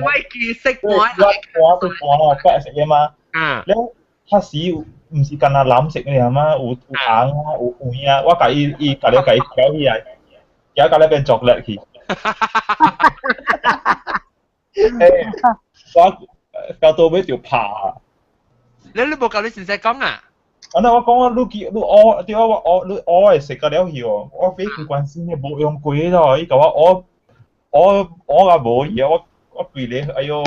我記色盤。我盤都盤哦，白色的嘛。啊。了，確實毋是干焦藍色爾嘛，有有紅啊，有黃啊。我共伊伊共了共伊攪起來，攪甲了變巧克力去。我到到尾就拍。你你無共你先生講啊？啊那我講我你記你學對啊，我學你學會食個了去哦，我買規關心的無用過咯，伊共我學學學啊無去啊，我我規個哎喲，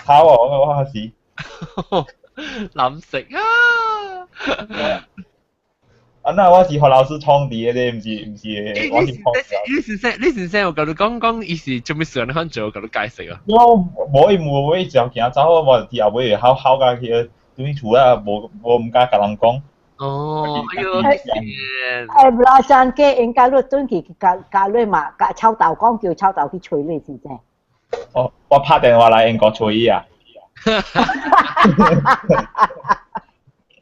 慘啊！我我是難食啊！啊那我是予老師創佇的，毋是毋是，我是創。你先生，你先生，我共你講講，伊是做咩事你肯做，我共你解釋啊。我無伊無我一條行走，我佇後尾會好好甲去，對厝啊，無無毋敢共人講。哦，哎喲，哎，老張家應該你轉去共共你嘛，共臭豆講叫臭豆去揣你是正。哦，我拍電話來英國揣伊啊。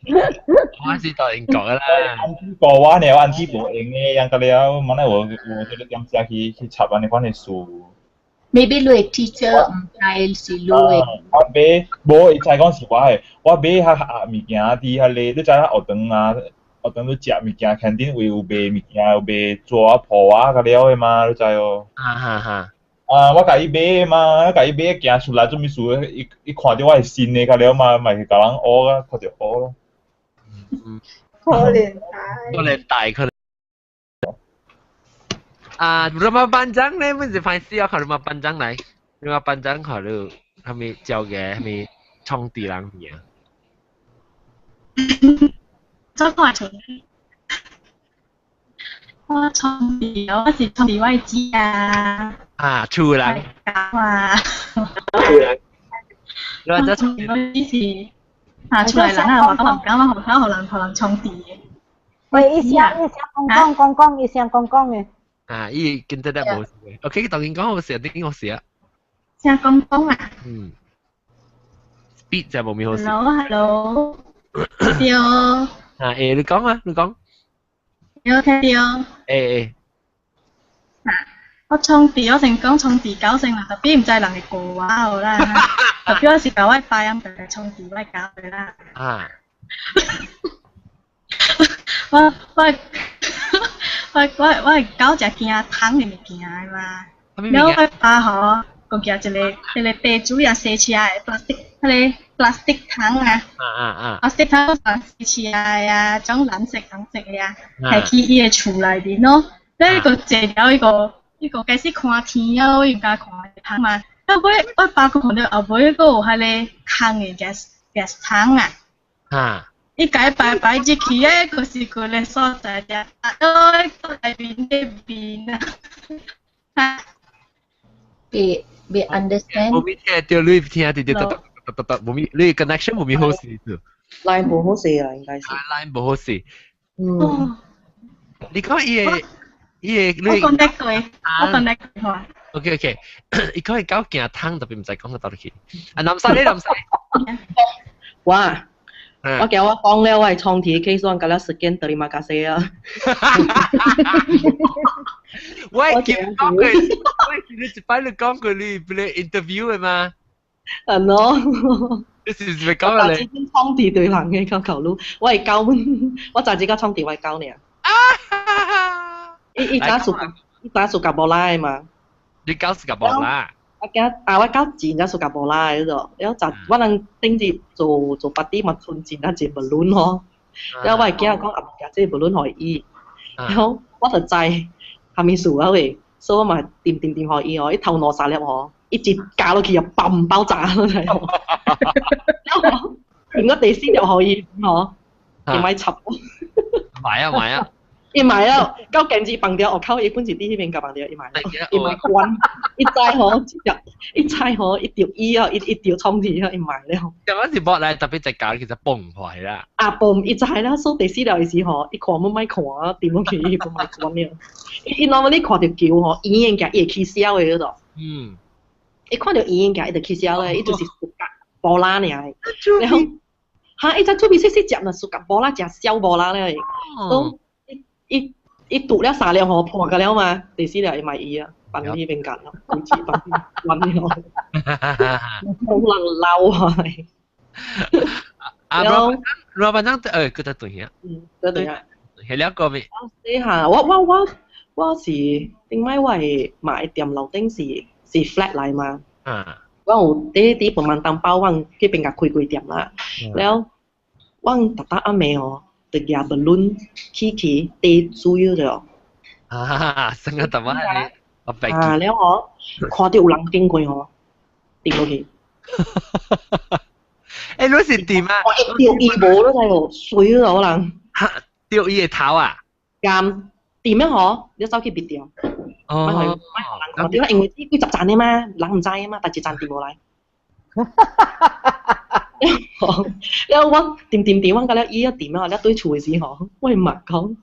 我是到英國啦。過我呢，我安子無閒的，樣個了，萬來有有這個點子去去插按呢款的事。 Maybe 你的 teacher 毋知是你的。我買無，伊知講是我的，我買較盒物件佇遐個，你知影學堂啊，學堂你食物件，canteen 位有賣物件，有賣紙啊、鋪啊，較了的嘛，你知哦。啊哈哈。啊，我共伊買嘛，我共伊買行出來做物事，伊伊看著我是新的較了嘛，嘛是共人學啊，看著學咯。可憐大。可憐大可憐。啊，rumah panjang 咧，本是歹勢啊，看 rumah panjang 來，rumah panjang 看到係咪教嘅，係咪創地人嘅？做看出，我創地，我是創地我姊啊。啊，厝人。啊。厝人。你話這創地我姊是啊，厝內人啊，我唔敢，我唔敢，予人予人創地嘅。喂，伊聲伊聲講講講講，伊聲講講嘅。啊，伊跟得得無事嘅。OK，當然講好食，點好食啊？聲講講啊。嗯。Speed 就無咩好食。 Hello，Hello。對。啊，誒，你講啊，你講。有聽到。誒誒。啊，我創地，我成講創地九成啦，特別毋知人會過我好啦。特別我是共我爸咁特別創地我搞的啦。啊。我我我我我會搞食驚桶的物件的嘛。然後我爸吼，講舉一個一個地主也洗車的 plastic，彼個 plastic 桶啊。啊啊啊！plastic 桶洗車的啊，種藍色紅色的啊，提去伊的厝內面咯。咧伊個坐了伊個伊個開始看天啊，伊毋敢看桶嘛。後尾我爸閣看著後尾閣有彼個空的 gas gas 桶啊。啊！伊共伊擺擺入去，啊，閣是規个所在遮，啊，內面的面啊。別別 understand。無咪聽著，你聽著著，得得得得，無咪你 connection 無咪好勢。 line 無好勢啊，應該是。 line 無好勢。嗯。你講伊個伊個你。我 connect 過，我 connect 過。 OK OK，伊講伊狗驚湯，特別毋知講到佗去。啊，南西你南西。哇！我叫我講了，我係創題 case 我甲了 sekian terima kasih 啊。我記講過，我記你一擺你講過你不咧 interview 的嘛？係咯。你是唔是講咧？我創題對人嘅求求你，我係教，我就只個創題我係教你啊。伊伊早暑伊早暑夾無拉嘛。你教暑夾無拉？我驚啊！我搞錢才暑夾無拉嗰度，然後就我人頂住做做 party 嘛，存錢啊，錢無輪吼。然後我會驚講啊，物這無輪予伊，然後我就知蝦米事啊喂，所以我嘛掂掂掂予伊哦，伊頭兩三粒吼，一直加落去又砰爆炸落嚟。然後連個第四粒予伊吼，伊咪插。買啊買啊！伊買了，到鏡子放掉，我靠！伊本是佇彼邊共放掉，伊買，伊買關，伊知吼，伊知吼，伊著伊哦，伊伊著創起哦，伊買了。咁樣是剝來特別在搞，其實崩壞啦。啊崩！伊知啦，所以第四粒時吼，伊看阮莫看，掂落去伊毋莫關了。伊伊 normally 看著球吼，圓形伊會起痟的嗰度。嗯。伊看著圓形伊就起痟咧，伊就是波拉爾。然後，哈！伊只出面細細隻，若暑假波拉食小波拉咧，都。伊伊拄了三粒吼破個了嘛，第四粒伊嘛伊啊，放喺邊間咯，唔知放關了，好人鬧啊！啊，老闆長，誒，佢得對啊，嗯，對對啊，係兩個未？你嚇，我我我我是頂擺我係買店樓頂是是 flat 來嘛，啊，我有佇佇本萬當包，我去邊共開幾店啦，了。我逐逐暗暝哦，就舉 balloon 起去滴水了。啊，成個特乜你？我白啊，了哦，看到有人經過哦，跌落去。欸，你是點啊？我一掉伊無咯，知無？水咯可能。掉伊個頭啊？咁點樣嗬？你走去別掉。哦。人看到，因為這幾十盞的嘛，人毋知啊嘛，但一盞跌落來。了我點點點，我甲了伊一點啊，了對厝的時吼，我嘛講，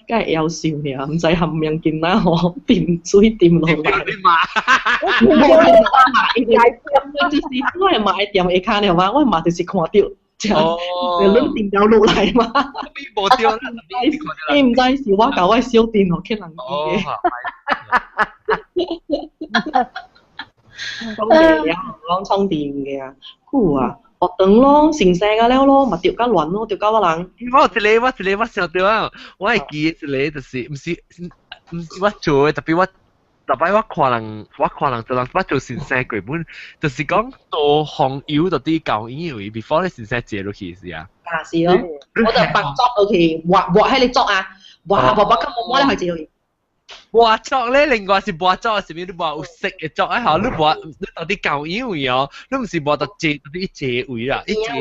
敢會夭壽爾，毋知含物件仔吼，掂水掂落來。你嘛？我嘛，因為就是我係嘛會掂下跤爾嘛，我嘛就是看到，哦，你掂掉落來嘛。你無掉啦，你毋知是我共我小弟吼去人嘅。講嘅了，攏充電嘅啊，久啊，學堂咯，成世個了咯，嘛著較亂咯，著較我人。我一個，我一個，我想到啊，我會記一個就是，毋是毋是我做的，特別我，逐擺我看人，我看人做人，我做先生過本，就是講倒紅油到佇舊院位，before 咧先生坐落去是啊。啊是咯，我就白作落去，畫畫喺你作啊，畫畫畫咁冇摸咧去坐落去。磨作咧，另外是磨作，是物你磨有色的作啊？吼，你磨你到底舊院位哦，你毋是磨到坐到底一坐位啦，一坐頭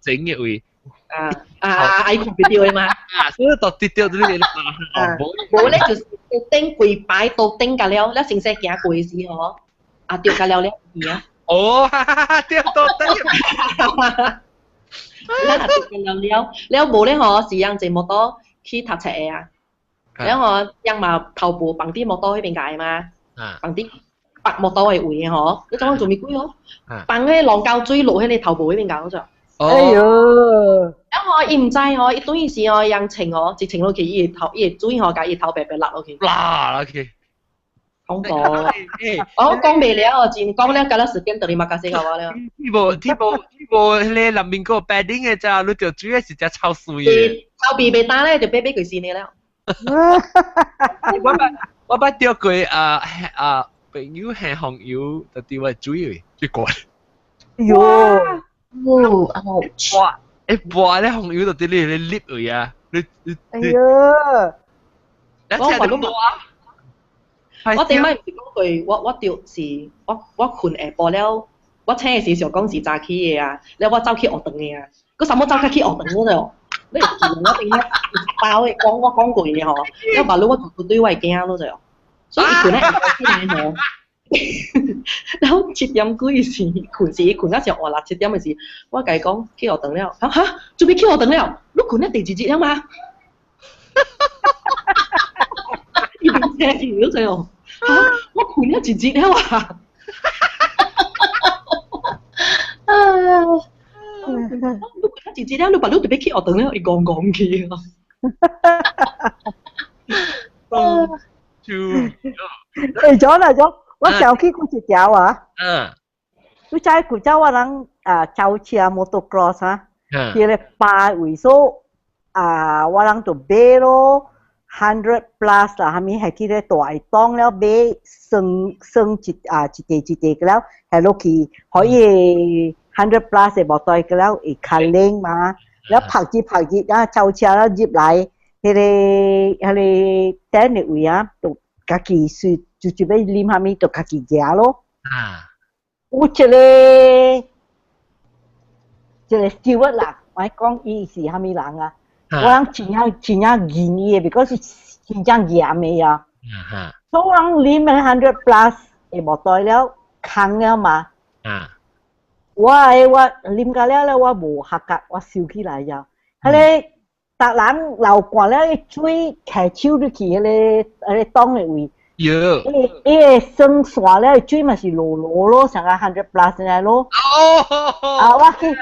前的位。啊啊啊！伊看袂著的嘛。啊，所以到底著你啊，無咧就是頂規擺都頂甲了，了先生行過的時吼，啊著甲了了去啊。哦，哈哈哈！對到頂。咱啊著甲了了，了無咧吼是人坐摩托去讀冊的啊。然後人嘛頭部放佇摩托彼邊界嘛，放佇白摩托的位吼，你怎樣做咪鬼哦？放彼浪膠水落彼個頭部彼邊界嗰隻。哎喲！然後伊毋知吼，伊等於是吼，人穿吼，一穿落去，伊個頭，伊個水吼，共伊頭白白落落去。落落去。恐怖！我講袂了，真講了，到了時間就你嘛解釋我了。你無你無你無彼個南面個白頂的只，你著水的是只臭水的。臭鼻袂打咧，就白白過身的了。我捌我捌釣過啊啊朋友下紅油，就佇我水位，最懸。喲！哇！欸跋咧紅油就佇你咧立位啊！你你哎喲！我話你我頂擺毋是講過，我我就是我我睏下晡了，我醒的時想講是早起的啊，了我走去學堂的啊，閣啥物走較去學堂嗰度。你是我頂擺包的講我講過的吼，了目你我就對我的囝咯就，所以伊睏咧下晡起來吼，然後7點幾時睏時，伊睏到上晏六七點的時，我共伊講去學堂了，哈準備去學堂了，你睏了第二日了嗎？伊面青去了就，哈我睏了一日了啊！啊！你睏一日了，你把你特別去學堂了，伊戇戇去啊！欸，咗啦咗，我想起過一條啊。嗯。你知古早我人啊，走車 motocross 啊，去咧巴位所啊，我人就買咯，100 plus 啦，蝦米係去咧大檔了買，算算一啊一塊一塊了，係落去可以100 plus 的摩托了會較冷嘛，了拍熱拍熱啊，走車了入來，彼個彼個等的位啊，就家己隨就就欲啉蝦米，就家己食咯。啊！有一個一個 steward 啦，我講伊是蝦米人啊？我人真正真正嚴伊的，because 是真正嚴的啊。所以我人啉了100 plus 的摩托了，空了嘛。我的我啉到了了，我無合格，我收起來了。彼個逐人流汗了，伊水揢手入去彼個彼個擋的位。喲！伊伊個酸散了，水嘛是落落咯，像個100 plus 爾咯。哦！啊，我去，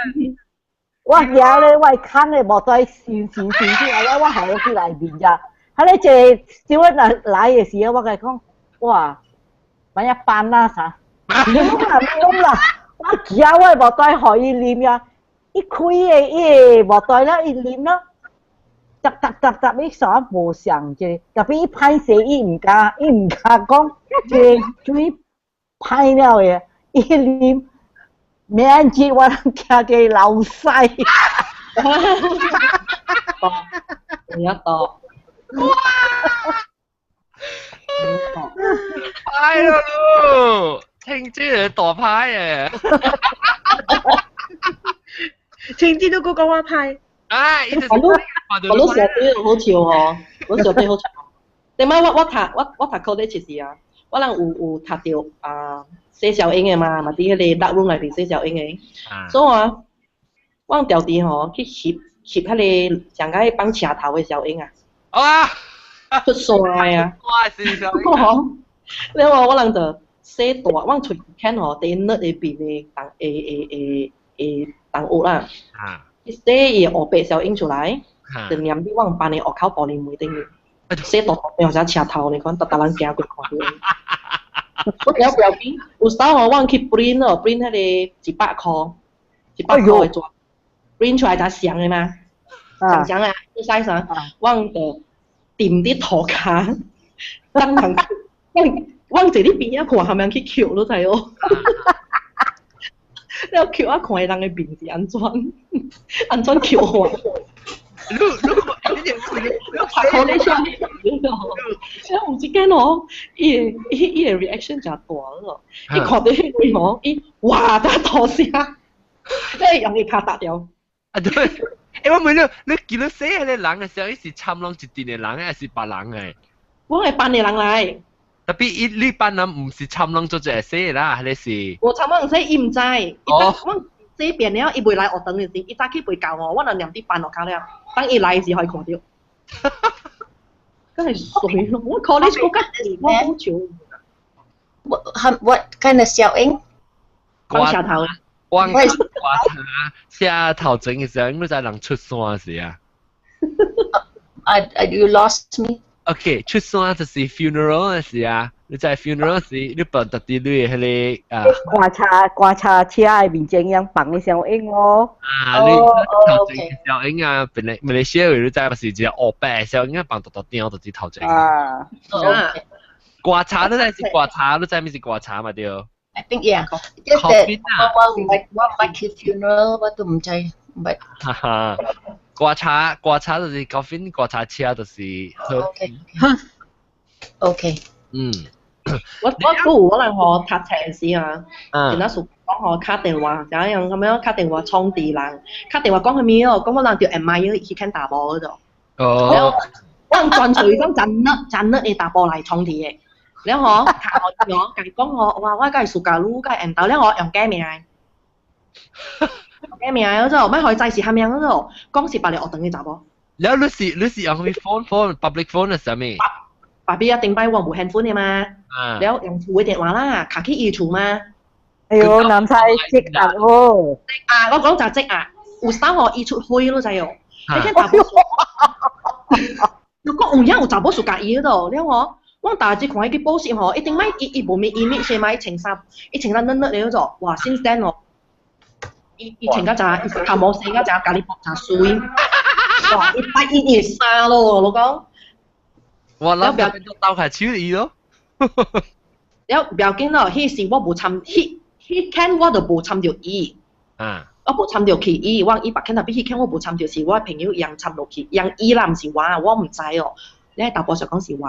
我舉咧，我空的無在想想想起來了，我予落去內面遮。彼個一個小可來來的時候，我共伊講，哇，萬一搬啊啥？毋啦毋啦，我舉我的無袋予伊啉呀，伊開的伊個無袋了，伊啉咯。逐逐逐逐，伊煞無相者，特別伊歹勢，伊毋敢，伊毋敢講，這水歹了的，伊啉，明日我通驚個流屎。有影度。哇！派咯，聽朝係大派嘅。聽朝都講我派。啊！我都小弟好笑哦，我小弟好笑。點解我讀 college 時啊，我人有讀到啊寫小英的嘛，嘛佇彼個 dark room 內面寫小英的。所以啊，我調佇吼去翕翕彼個上個放車頭的小英啊。啊！出山啊！哇！是小英。吼，了後我人就洗大，我揣看吼，佇那邊的同會同學啦。啊！洗伊的黑白小英出來，就黏佇阮班的學口玻璃門頂面。洗大大變成車頭，你看，逐逐人行過看到。我了不要緊，有時候我去 print 哦，print 彼個100箍，100箍的紙，print 出來才像的嘛，像像啊，這 size 啊，我就掂佇塗跤，等人，我坐佇邊仔看，他們去抾，你知無？了抾啊，看人的面是按怎，按怎抾我？你你你你拍你出來，有一間哦，伊的 reaction 誠大咯，伊看到彼個吼，伊哇，大聲，你用伊跤踏掉。啊對，欸我問你，你見到死彼個人的時候，伊是參攏一陣的人，還是別人的？我係班的人來。特別伊你班人毋是參攏做一個死啦，還是？無參攏死，伊毋知。哦。我這邊了，伊袂來學堂的時，伊早起袂教我，我就念佇班落跤了。等伊來時，可以看到。真係水咯！我 college 嗰間我好笑。 What kind of 小英？放車頭啊！光刮茶車頭前嘅時候，應該在人出山時啊。 You lost me. OK，出山就是 funeral 時啊。你在 funeral 時，你放特啲你彼個啊。棺材車的面前樣放的小英哦。啊，你頭前小英啊，本來馬來西亞你知是一個黑白小英啊，放特特掉就是頭前。啊。棺材你知是棺材，你知咩是棺材嘛對？ I think yeah. Just that 我毋捌去 funeral，我都毋知，毋捌。哈哈，棺材就是 coffin，棺材車就是。 OK。 OK。嗯。我估可能我讀冊時啊，見到屬講我敲電話，怎樣咁樣敲電話創地人，敲電話講啥物哦，講我人就 admire 彼間查某嗰度。哦。我人專粹講真叻真叻的查甫來創地的，然後敲我，共伊講我，哇，我佮伊 suka 你，佮伊緣投，了我用假名，用假名嗰度，欲予伊知是啥物嗰度，講是別個學堂的查某。了你是用啥物 phone public phone 係啥物？爸比啊，頂擺我無 handphone 的嘛，了用厝的電話啦，敲去伊厝嘛。哎喲，男仔積壓哦。啊，我講就積壓，有時候伊出去你知哦，你看查某，如果有影有查某 suka 伊嗰度，了我，我大日看伊去補習吼，一定擺伊無咪伊咪先嘛，伊穿衫，伊穿得嫩嫩的嗰種，哇，since then 哦，伊穿甲誠，伊頭毛洗甲誠，家己薄誠水，哇，伊擺伊伊衫咯，我講。我諗表變做鬥開手伊咯。了不要緊咯，彼時我無參，彼間我就無參著伊。啊。我無參著去伊，我伊別間特別彼間我無參著，是我朋友用參落去，用伊啦，毋是我，我毋知哦。你喺大波上講是我。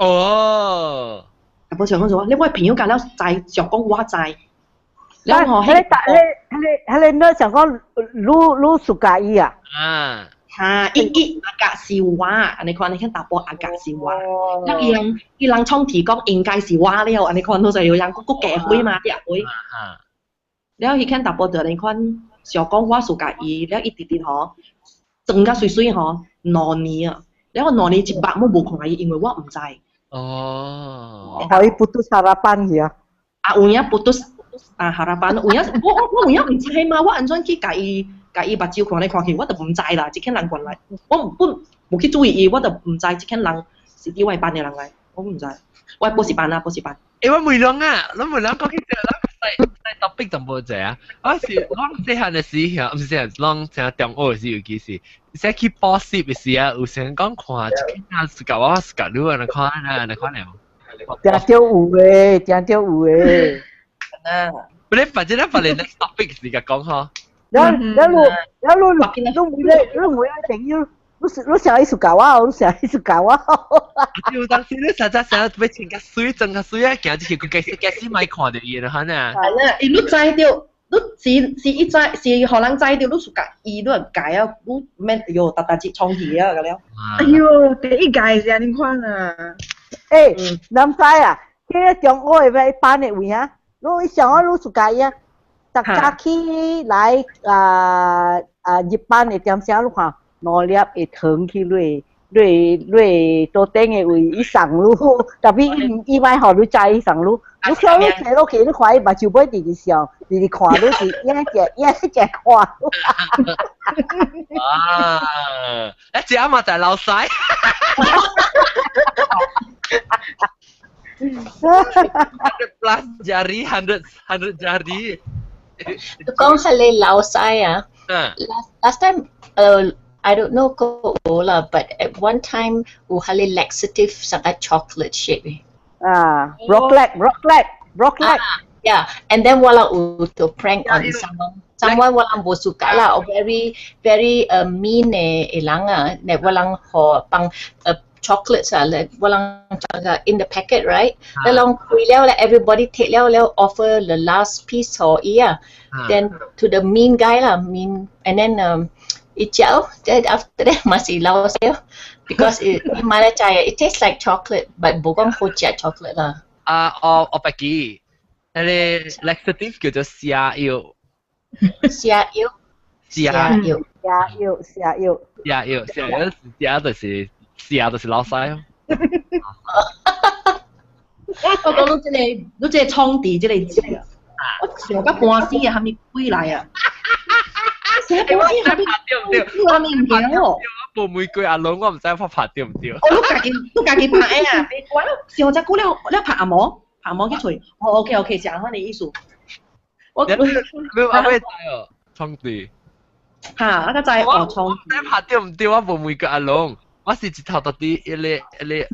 哦。大波上講是我，你我朋友間了知，上講我知。了吼，彼個彼個你想講，你 suka 伊啊？啊。哈，伊 agak 是我，按呢款你看查埔 agak 是我，了伊人伊人創提講應該是我了，按呢款都是有人閣加歲嘛，啲歲。了彼間查埔就按呢款想講我 suka 伊，了伊直直吼，裝甲媠媠吼，2年啊，了我兩年一百我無看伊，因為我毋知。哦。予伊 putus harapan 去啊。啊，有影 putus 啊 harapan，有影我有影毋知嘛，我按怎去共伊？共伊目睭看來看去，我就毋知啦。這間人原來，我本無去注意伊，我就毋知這間人是佇我班的人來，我毋知。我補習班啊，補習班。欸，我問人啊，我問人講起這，咱細 topic 就無濟啊。我是我細漢的時候，毋是細漢，攏成中學的時，尤其是說去補習的時啊，有時講看一間啊，suka 我 suka 你按呢款啊，按呢款的。誠少有的，誠少有的。啊。不，你反正咱把你 next topic 是共講吼。然後然後然後你每個朋友，你想意思教我，你想意思教我。就當時你實在想要穿較水，裝較水啊，行入去佢計時莫看著伊啦，嚇呢。係啦，伊你知著，你是伊知是予人知著，你 suka 伊，你就改啊，你免喲，逐逐日創起啊，個了。哎喲，第一屆是按呢款啊。欸，南知啊，彼個中學的班的位啊，你想我你 suka 伊啊，逐早起來啊啊入班的點聲，你看兩粒會糖去你桌頂的位，伊送你，特別伊伊莫予你知伊送你，你看你坐落去，你看伊目睭尾直直笑，直直看你是影一影一看。啊！一隻嘛就係老細。100 plus jari, 100 100 jari. 講係你老細啊。Last time, I don't know 個有啦，but at one time 有係你 laxative 成個 chocolate shape。啊，Rocklet, Rocklet, Rocklet。 Yeah, and then 我人有to prank on someone. Someone 我人無 suka 啦，or very very mean 的人啊，你我人予放chocolates 啊，咧我人 in the packet right，你人開了咧，everybody take 了了 offer the last piece 予伊啊，then to the mean guy 啦，mean and then 伊食，then after that 嘛是老死，because it 買來食，it tastes like chocolate, but 無講好食 chocolate 啦。啊，我白記，彼個 laxative 叫做瀉藥。瀉藥。瀉藥。瀉藥，瀉藥。瀉藥，瀉藥，瀉就是瀉就是老細哦。我講你這個，你這個創地這個字啊，我想到半死啊，蝦米鬼來啊？寫半死蝦米？對唔對？蝦米物件哦？我無玫瑰阿龍，我毋知我拍對唔對。哦，你家己拍的啊？別怪，想遮久了，了拍阿毛，拍阿毛去揣。哦，OK OK，是按呢意思。我你阿妹知哦，創地。嚇，我較知哦，創。我拍對唔對？我無玫瑰阿龍。我是一頭到底一個一個，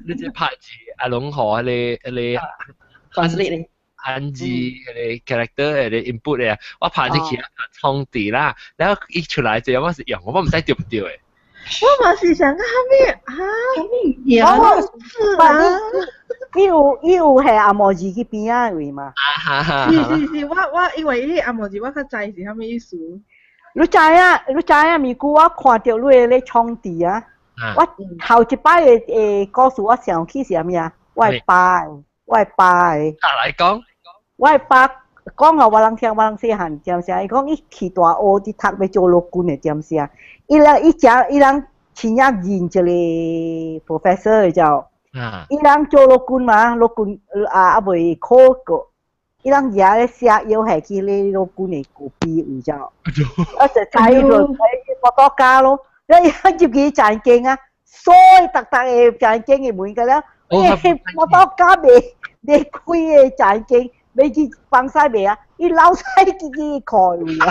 你這拍字阿龍河彼個彼個 translate 漢字彼個 character 彼個 input 的，我拍入去創地啦，然後伊出來之後我是用，我毋知對毋對的。我嘛是想講蝦米啊？蝦米哦，是啊。伊有係紅毛字去邊仔位嘛？啊哈哈！是是是，我因為伊紅毛字我較知是蝦米意思。你知影？你知影？咪久我看著你咧創地啊！我頭一擺的故事我想起是啥物啊？我的爸，我的爸的。啊來講。我的爸講予我人聽，我人細漢點聲，伊講伊去大學佇讀欲做陸軍的點聲，伊人伊食伊人親眼認一個 professor 的就，伊人做陸軍嘛，陸軍啊猶未考過，伊人舉咧寫藥下去咧陸軍的咖啡位就，我就知伊就摩托家咯。你入去餐間啊，所以逐逐個餐間的門個了，欸，摩托家未未開的餐間，欲去放屎未啊？伊老屎去去看位啊！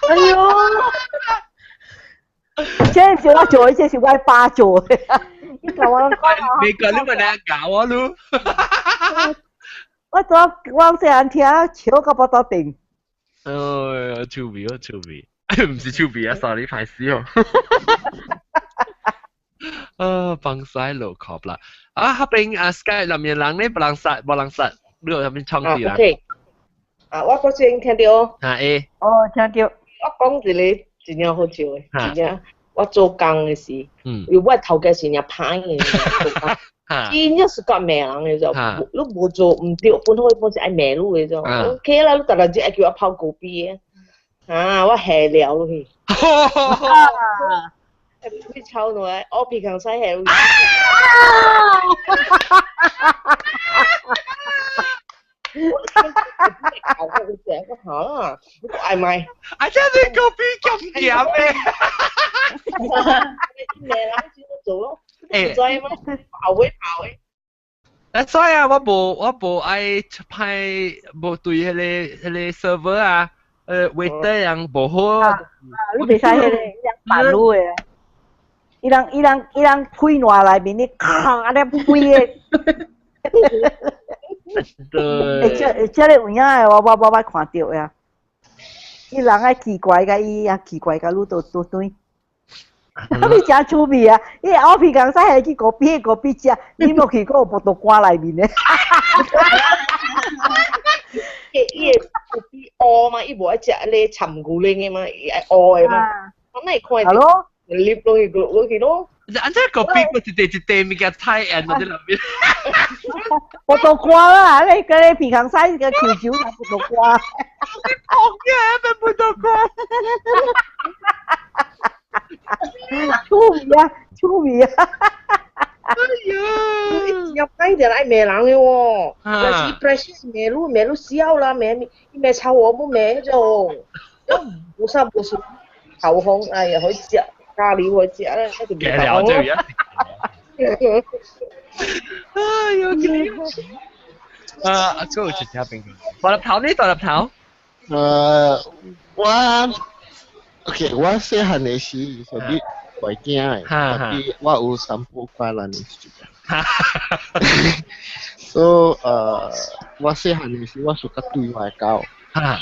哎喲，這是我做的，這是我爸做的。伊共我講啊，美國你問下教我嚕。我昨我細漢聽笑到腹肚定。哎呀，趣味哦，趣味。毋是趣味啊，sorry，歹勢哦。啊，放屎落殼啦！啊，彼邊啊，Skype 內面人咧，無人殺，無人殺，你有啥物創意啦？ OK，啊，我嗰陣聽著。啊會。哦，聽著。我講一個真正好笑的，真正我做工的時，因為我頭家是爾歹的，做工真正是夠罵人的就，你無做毋對，本好本是愛罵你的就，OK 啦，你逐日只愛叫我泡咖啡的，啊，我下了落去。去抄落來，我鼻孔使下落去。我我好啦，我愛買。啊，這你咖啡咁鹹的。罵人就做咯，你知嗎？跑會跑的。啊，所以啊，我無愛派，無對彼個 server 啊，waiter 樣無好。啊，你袂使彼個伊人辦路的。伊人開爛內面，你咔按呢飛的。對。欸，這這個有影的，我捌看著呀。伊人愛奇怪個，伊啊奇怪個，愈都都對。你誠趣味啊！伊後皮剛才係去嗰邊嗰邊食，你冇去過葡萄乾內面咧。伊會咖啡烏嘛，伊無愛食咧摻牛奶的嘛，伊愛烏的嘛。我哪會看到？入落去落去咯。安怎咖啡個一塊一塊物件菜按落佇內面？葡萄乾啦，你嗰個皮康西個球球係葡萄乾。你講嘅咩葡萄乾？趣味啊，趣味啊！哎呀，入街就愛罵人的喎，但是 precious 罵你罵你笑啦，罵伊罵臭我不罵咗，無啥無數頭風，哎呀，可以食咖喱可以食咧，一定唔了就一。哎呦，啊，阿哥有一聽邊個？大粒頭呢？大粒頭？我 OK，我細漢的時是比怪驚的，特別我有三寶怪難的時。所以我細漢的時，我暑假對外狗。啊，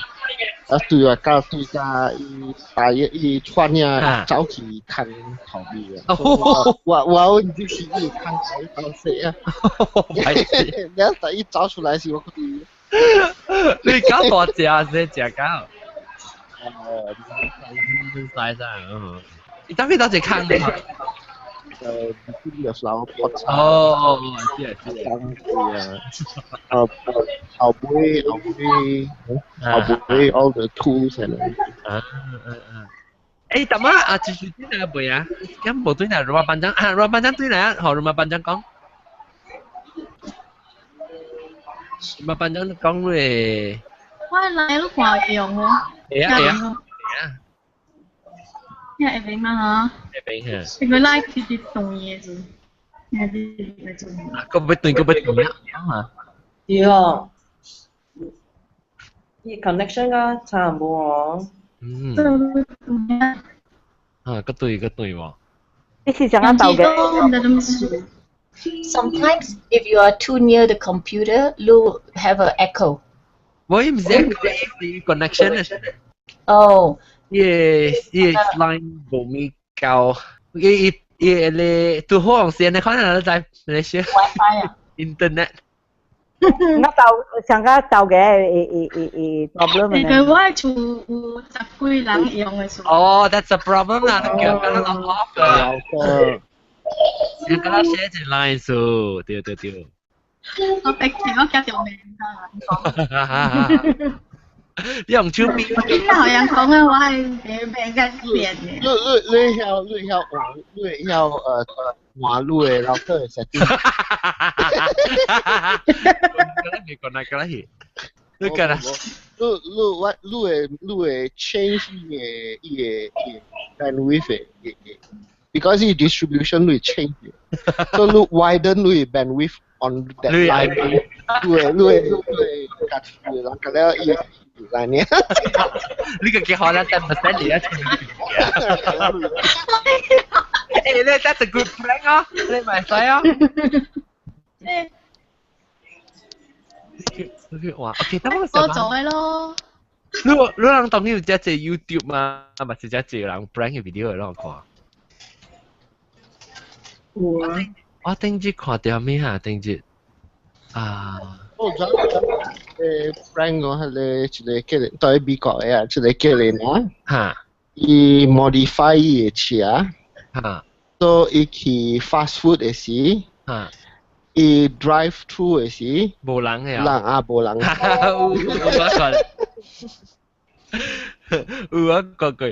對外狗對甲伊大約伊穿爾走去空頭尾啊！我就是伊空頭頭死啊！了第一走出來時，我你搞大隻先食狗？使使，嗯，你當邊當隻坑的嘛？有時候哦，知啊知啊，後尾後尾後尾 all the tools and 啊啊啊！誒，大媽啊，繼續對來未啊？咁無對來，羅馬班長啊，羅馬班長對來啊，好，羅馬班長講。羅馬班長講咧。我來你看用哦。會啊會啊。會明嘛嗬？會明嚇。你個拉直直斷嘅字，係啲嚟做。個不斷個不斷啊！對哦，伊 connection 啊，差唔多哦。嗯。啊，個對個對喎。你是想講嘅？ Sometimes if you are too near the computer, you have an echo. 我唔是 echo，是 connection 啊。哦。伊伊 line 無咪夠，伊伊伊咧拄好時你可能在那些 WiFi 啊，internet。我就上個就嘅誒誒誒誒 problem 因為我厝有十幾人用嘅數。哦，that's a problem 啦，叫佢落 off 啦。你跟他寫一 line 數，對對對。我逼住我夾條命啊！你用手邊。我見到人講嘅話係變變緊變嘅。你你你曉你曉換你曉換你的老婆的設定。你講哪個啦？你講啦。你你我你會你會 change 伊個伊個伊個 bandwidth 的，because 伊 distribution 會 change，所以你 widen 你 bandwidth on that line，你會你會你會夾住人個了伊。來年，你個幾好啦，10% 嚟啊！誒，你 that's a good plan 啊，你咪使啊。哇，OK，得我我做嘅咯。你你人當然有只隻 YouTube 嘛，嘛是只隻人 brand 嘅 video 來看。有啊。我頂日看到咩啊？頂日啊。我知friend 講係個一個叫人對美國的啊，一個叫人啊，嚇，伊 modify 伊的車，嚇，所以伊去 fast food 的時，嚇，伊 drive through 的時，無人的啊，人啊無人，有我看，有我講過，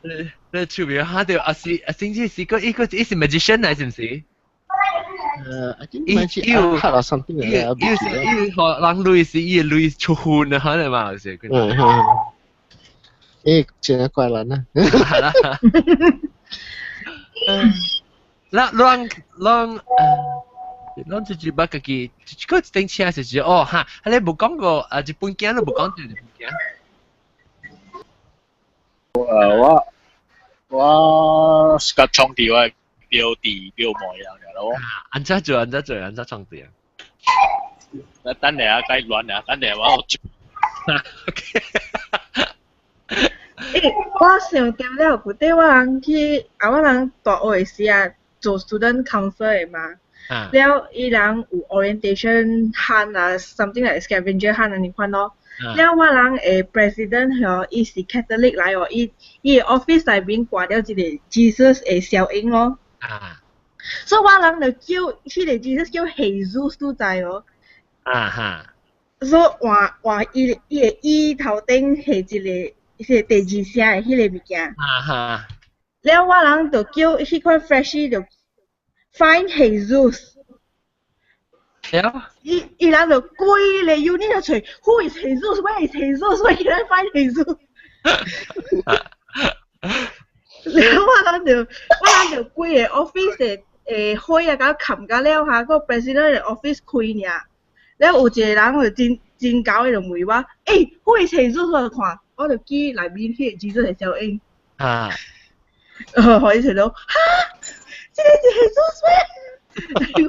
你你出面嚇到啊是啊，甚至是個伊個伊是 magician 嚟，是毋是？ I think 伊有拍了 something 伊伊伊予人類是伊類出血啊，可能嘛是。嗯嗯，真係怪人啊！係啦。咱咱咱咱自己捌家己，個一頂車是哦哈，你無講過啊？日本囝你無講到日本囝。我我是甲創佇我表弟表妹啊，咯。按怎做？按怎做？按怎創佇啊？等下啊，該亂啊，等下我。 OK。我想到了，舊底我人去啊，我人大學的時啊，做 student council 的嘛。了，伊人有 orientation hunt 啊，something like scavenger hunt 按呢款咯。了，我人的 president 吼，伊是 Catholic 來哦，伊伊的 office 內面掛了一個 Jesus 的小影咯。所以我人就叫彼個 Jesus 叫 Jesus 都知哦。所以換換伊伊的椅頭頂下一個，是第二聲的彼個物件。了我人就叫彼款 freshie 就 find Jesus。伊伊人就規個 unit 就揣 Who is Jesus? Where is Jesus? Where can I find Jesus? 了我人就我人就規個 office 的會啊，共冚甲了哈，個 president 的 office 開爾。了有一個人就真真𠢕的就問我，欸，Who is Jesus？我就看，我就記內面彼個 Jesus 的小影。予伊揣到，哈，這個是 Jesus 咩？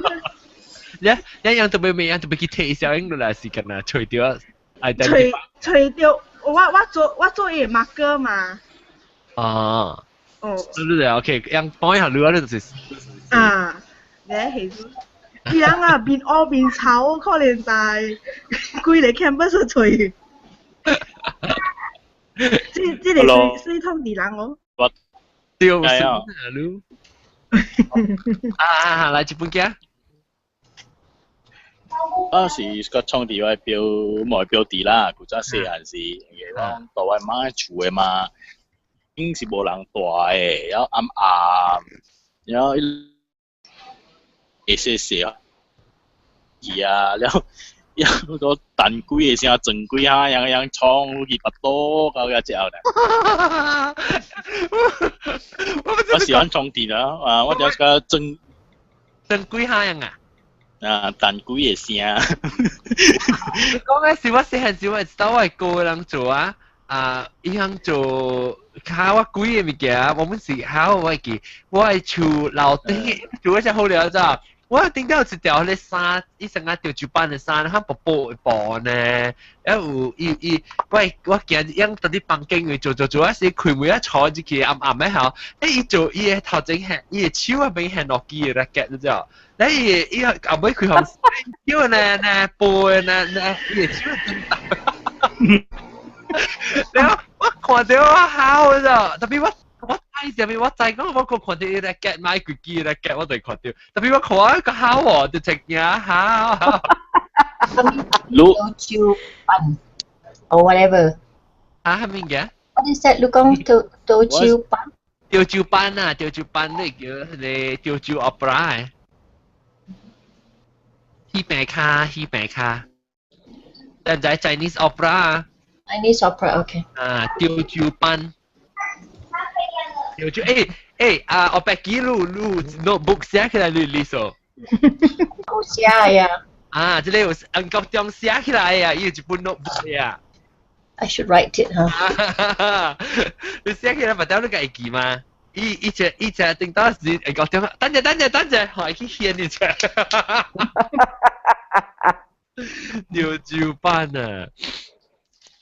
你你樣特別咩樣特別去提小影落來是敢若揣著揣揣著，我我做我做伊的 marker 嘛。哦。哦。對對對，OK，樣幫一下你啊，你就是。啊，你 Jesus。伊人啊面烏面臭，可能在規個 campus 揣。這這個水水通佇人哦。我對，是啊，你。啊，來一本鏡。當時個創佇我表我表弟啦，古早細漢時，因為我蹛我媽厝的嘛，應是無人蹛的，然後暗暗，然後會細細去啊，了了個彈幾個聲，撞幾下，樣樣衝去腹肚到遐食後咧。我喜歡創佇啦，啊，我就是個撞撞幾下樣啊？啊，彈幾個聲。講嘅是我細漢時，我知道我係個人做啊，啊，伊通做較我幾個物件，我們是考我會記，我係厝樓頂做一隻好料咋。我頂到有一條彼個衫，伊成個潮州版的衫，較薄薄的布呢，啊有伊伊，我我驚樣佇咧房間位做做做，啊時開門啊坐入去暗暗的吼，欸伊做伊的頭前係伊的手啊邊係落機的 racket 你知無？咧伊伊後尾開放，叫呢呢布的呢呢，伊的手真大。然後我看著我好咋，特別我。我知啥物？我知講我個看著伊 racket 買幾支 racket，我就看著。特別我看個好哦，就食嘢好。潮州班 or whatever。啊，係咩嘅？ What is that？你講潮潮州班？潮州班啊，潮州班你叫你潮州 opera 的。戲病卡，戲病卡。知唔知 Chinese opera 啊？Chinese opera，OK。啊，潮州班。潮州，欸欸啊，我白記錄錄 notebook 寫起來你你數。有寫呀。啊，這個有按高中寫起來呀，伊有一本 notebook 呀。 I should write it，哈。你寫起來，唔得你會記嗎？伊伊只伊只頂到時按高中，等陣等陣等陣，我去顯一下。潮州班啊。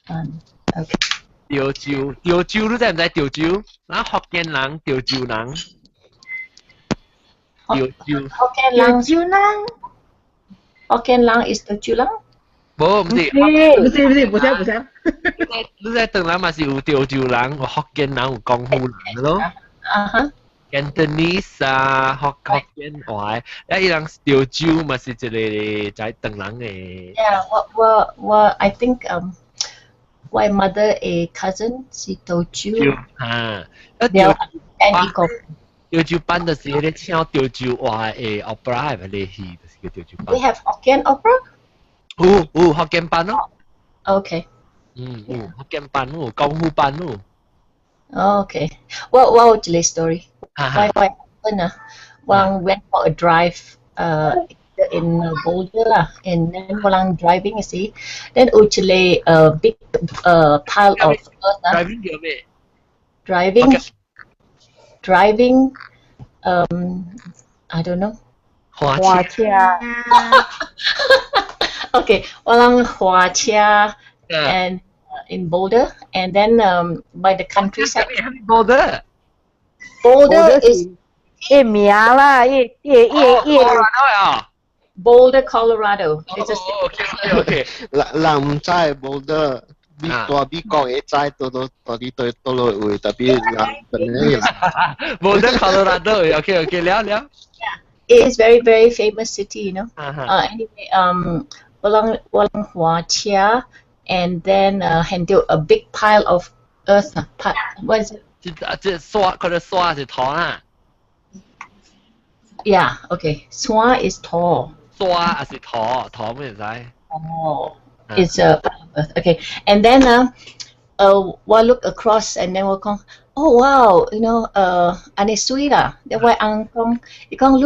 嗯，OK。潮州，潮州你知唔知潮州？咱福建人，潮州人。潮州。福建人。潮州人。福建人 is 潮州人。無，毋是。不是不是，不是不是。你在唐人嘛是有潮州人，有福建人，有廣府人咯。啊哈。 Cantonese 啊，福福建話，啊伊人潮州嘛是一個在唐人的。 Yeah，我我我，I think 我 mother 的 cousin 是潮州。啊，啊潮 and 伊個。潮州班就是彼個唱潮州話的 opera 的彼個戲，就是叫潮州班。 We have Hokkien opera？有有福建班咯。 OK。嗯，有福建班有，功夫班有。 OK，我我有一個 story。我我 husband 啊，我 went for a drive in Boulder 啦，and then 我人 driving 時，then 有一個 big pile of earth 啊。 Driving 叫咩？Driving driving I don't know。滑車。 OK，我人滑車 and In Boulder, and then by the countryside. Boulder. Boulder is 伊名啦，伊伊伊伊。 Boulder, Colorado. It's a OK。人人毋知 Boulder，美大美國會知到到到底對倒落位，特別人本來。 Boulder, Colorado. OK，了了。 It is very, very famous city. Anyway, 我人我人駛車 and then 看著 a big pile of earth. What is it? 這這沙，佢哋沙是土啦。 Yeah, okay. 沙 is 土。沙還是土？土咩知？哦，it's a pile of earth. Okay, and then 我 look across and then 我講，oh wow, 按呢媠啦。then 我翁講，伊講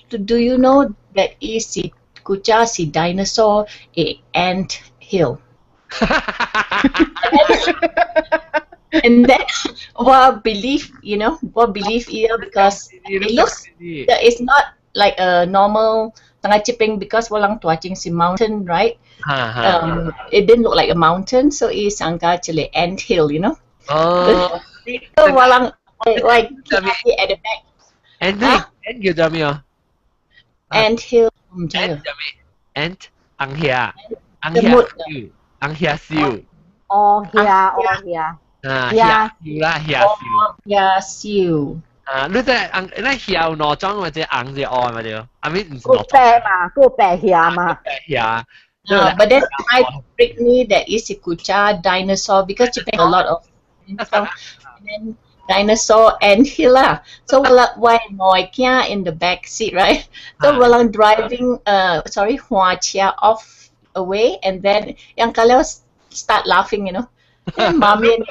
你 do you know that 伊是古早是 dinosaur 的 ant hill? And then 我 believe, 我 believe 伊 because it looks, it's not like a normal 等這邊 because 我人蹛前是 mountain, right? It didn't look like a mountain, so 伊上加一個 ant hill. 哦。 So 我人我 at the back. Ant ant 叫做咩啊？Ant hill 毋知啊。 Ant 紅蟻，紅蟻紅蟻獸。哦，蟻哦蟻。啊，蟻獸啦，蟻獸。蟻獸。啊，你這紅那蟻有兩種嘛？這紅是烏嘛對？啊，咪毋是兩種。白嘛，個白蟻嘛。白蟻。 But then I trick me that is 古早 dinosaur because Japan a lot of and then dinosaur ant hill 啦. So 我我我囝 in the back seat, right? So while I'm driving, sorry, 駛車 off away, and then yang kalau start laughing. Then mommy and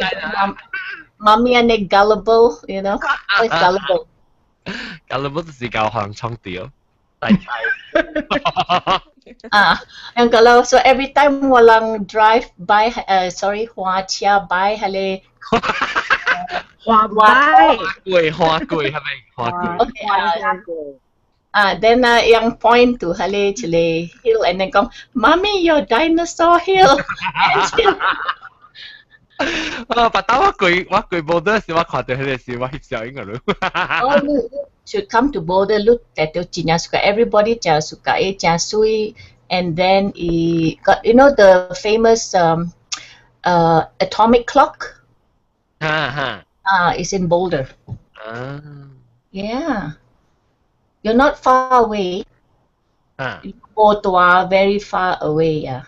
mommy and gullible. What's gullible? Gullible 就是教行衝掉。啊，yang kalau so every time 我人 drive by, sorry, 駛車 by 係駛 by 過駛過係咪駛過？Okay, 啊，then yang point to 係一個 hill and then 講，Mommy your dinosaur hill。啊，白打我過我過 Boulder 時，我看著彼個時，我翕相個咯。哦，你 should come to Boulder，你得到真正 suka everybody 真 suka，伊真媠，and then 伊 got the famous atomic clock。哈哈。啊，is in Boulder。啊。 Yeah. You're not far away. 啊。無大 very far away, yeah.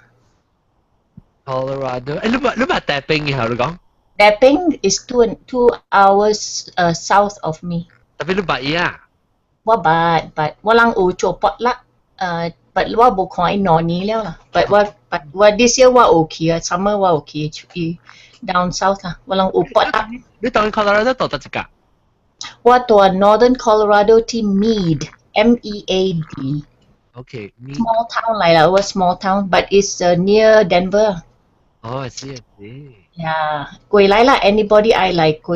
Colorado，誒，你捌你捌大冰嘅後你講？ Daping is 2 hours south of me. 特別你捌伊啊？我捌捌，我人有做 potluck，but 我無看伊兩年了啦。But 我 but 我 this year 我有去啊，summer 我有去去 down south 啦，我人有 potluck。你當 Colorado 蹛佗一個？我蹛 Northern Colorado 佇 Mead, M E A D. OK， Small town 來啦，我 small town, but it's near Denver. 哦，I see, I see. Yeah，過來啦，anybody 愛來過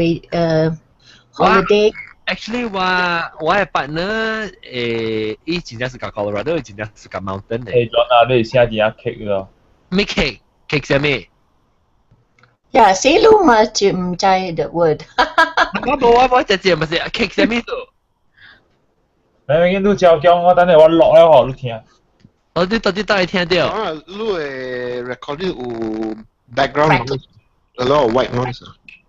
holiday。 Actually，我我的 partner 誒，伊真正是個 Colorado，伊真正是個 mountain 的。誒，John 啊，你寫佇遐 cake 咯？咩 cake？ cake 啥物？ Yeah，死你嘛就毋知 the word。我無我無直接毋是 cake 啥物做？明明你照講，我等下我錄了予你聽。哦，你到底倒會聽著？啊，你的 recording 有 background noise，a lot of white noise。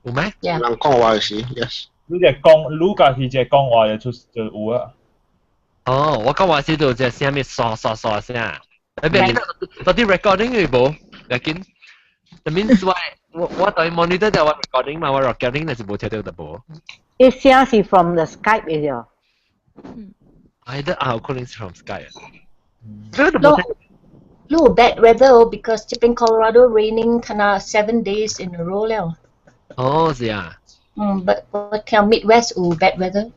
有咩？人講話時，yes。你只講，你家己只講話就出就有啊。哦，我講話時就隻聲咩沙沙沙聲。你別緊，到底 recording 有無？別緊。That means 我我我對 monitor 就我 recording 嘛，我 recording 那是無聽著就無。伊聲是 from the Skype 的喲。 I 得啊，可能是 from Skype。 No, no bad weather because 這邊 Colorado raining 可能 7 days in a row 了。哦，是啊。嗯，but 我聽 Midwest 有 bad weather。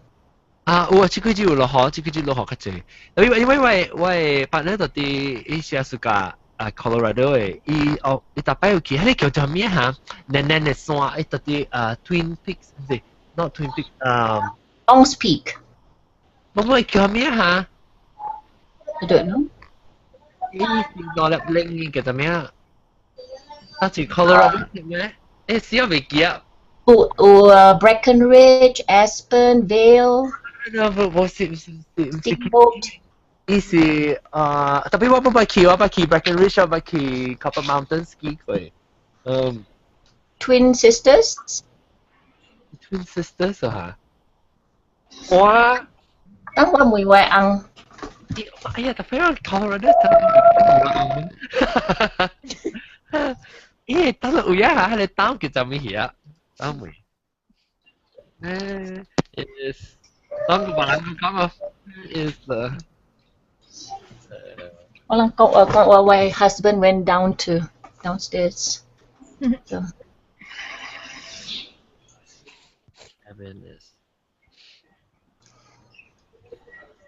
啊，有啊，這幾日有落雨，這幾日落雨較濟。因為因為我我的 partner 就佇伊寫暑假啊 Colorado 的，伊哦伊逐擺有去，彼個叫做咩嚇？軟軟的山，伊到佇啊 Twin Peaks，毋是，not Twin Peaks，啊 Longs Peak。無無叫咩嚇？ I don't know。伊是兩粒零叫做咩？搭住 Colorado 咩？誒，死我未記啊！有有 Breckenridge、Aspen、Vail。無是毋是毋是 Steamboat。伊是啊，特別我不捌去，我捌去 Breckenridge，我捌去 Copper Mountain ski 過。嗯。 Twin Sisters。 Twin Sisters 啊？我。等我問我翁。哎呀，特別我 Colorado 特別咦，等下有影啊，彼個島叫做咩去啊？島未？誒，is 當個別人講啊，is the 我諗講我講我我 husband went down to downstairs. So. Heaven is.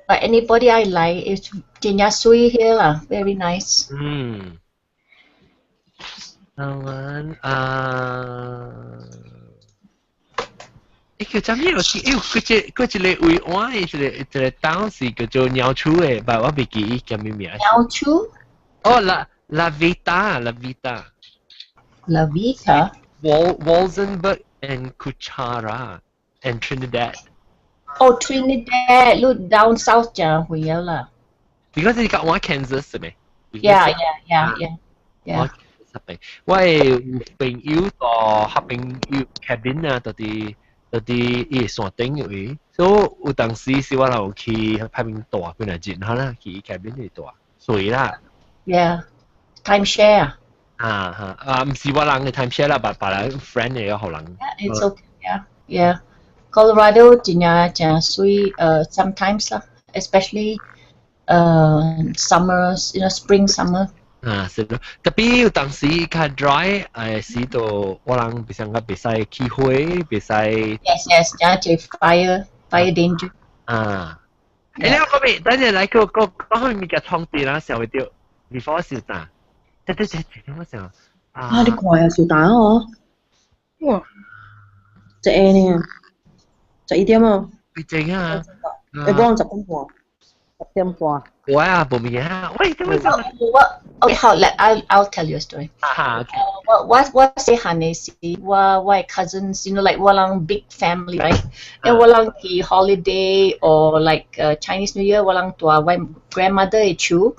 But anybody I like is 真正媠here 啦，very nice. 嗯。台灣啊，欸叫啥物？有是有佢一佢一個位換一個一個島是叫做鳥厝的，但我袂記伊叫咩名。鳥厝？哦，La La Vita La Vita。 La Vita。 Walsenburg and Cuchara and Trinidad。哦，Trinidad，你 down south 就會有啦。而家是講我 Kansas 咩？Yeah. 我有朋友到合朋友 cabin 啊，到佇到佇伊山頂位，所以有當時是我有去拍邊住幾若日，好啦，去 cabin 裡住，水啦。 Yeah, time share. 啊哈啊，毋是我人嘅 time share 啦，別別人 friend 嘅予人。 Yeah, it's okay. Yeah. Colorado 真正真媠，sometimes 啦，especially summers, spring summer. 啊，是咯，特別有當時較 dry，誒時到我人別想講袂使起火，袂使。 Yes, 真係 fire danger。啊，誒，你講咩？等陣來個個講開物件創地啦，想會到，before 燒彈，對對對，點我想啊，你看啊，燒彈哦。哇！一下呢，11點哦。幾正啊！你講10點半。 10點半。我啊，無物件啊，喂，點解？我 okay, 好，let I'll tell you a story. 啊我細漢的時，我我 cousins, like 我人 big family, right? And 我人去 holiday or like Chinese New Year, 我人蹛我 grandmother 的厝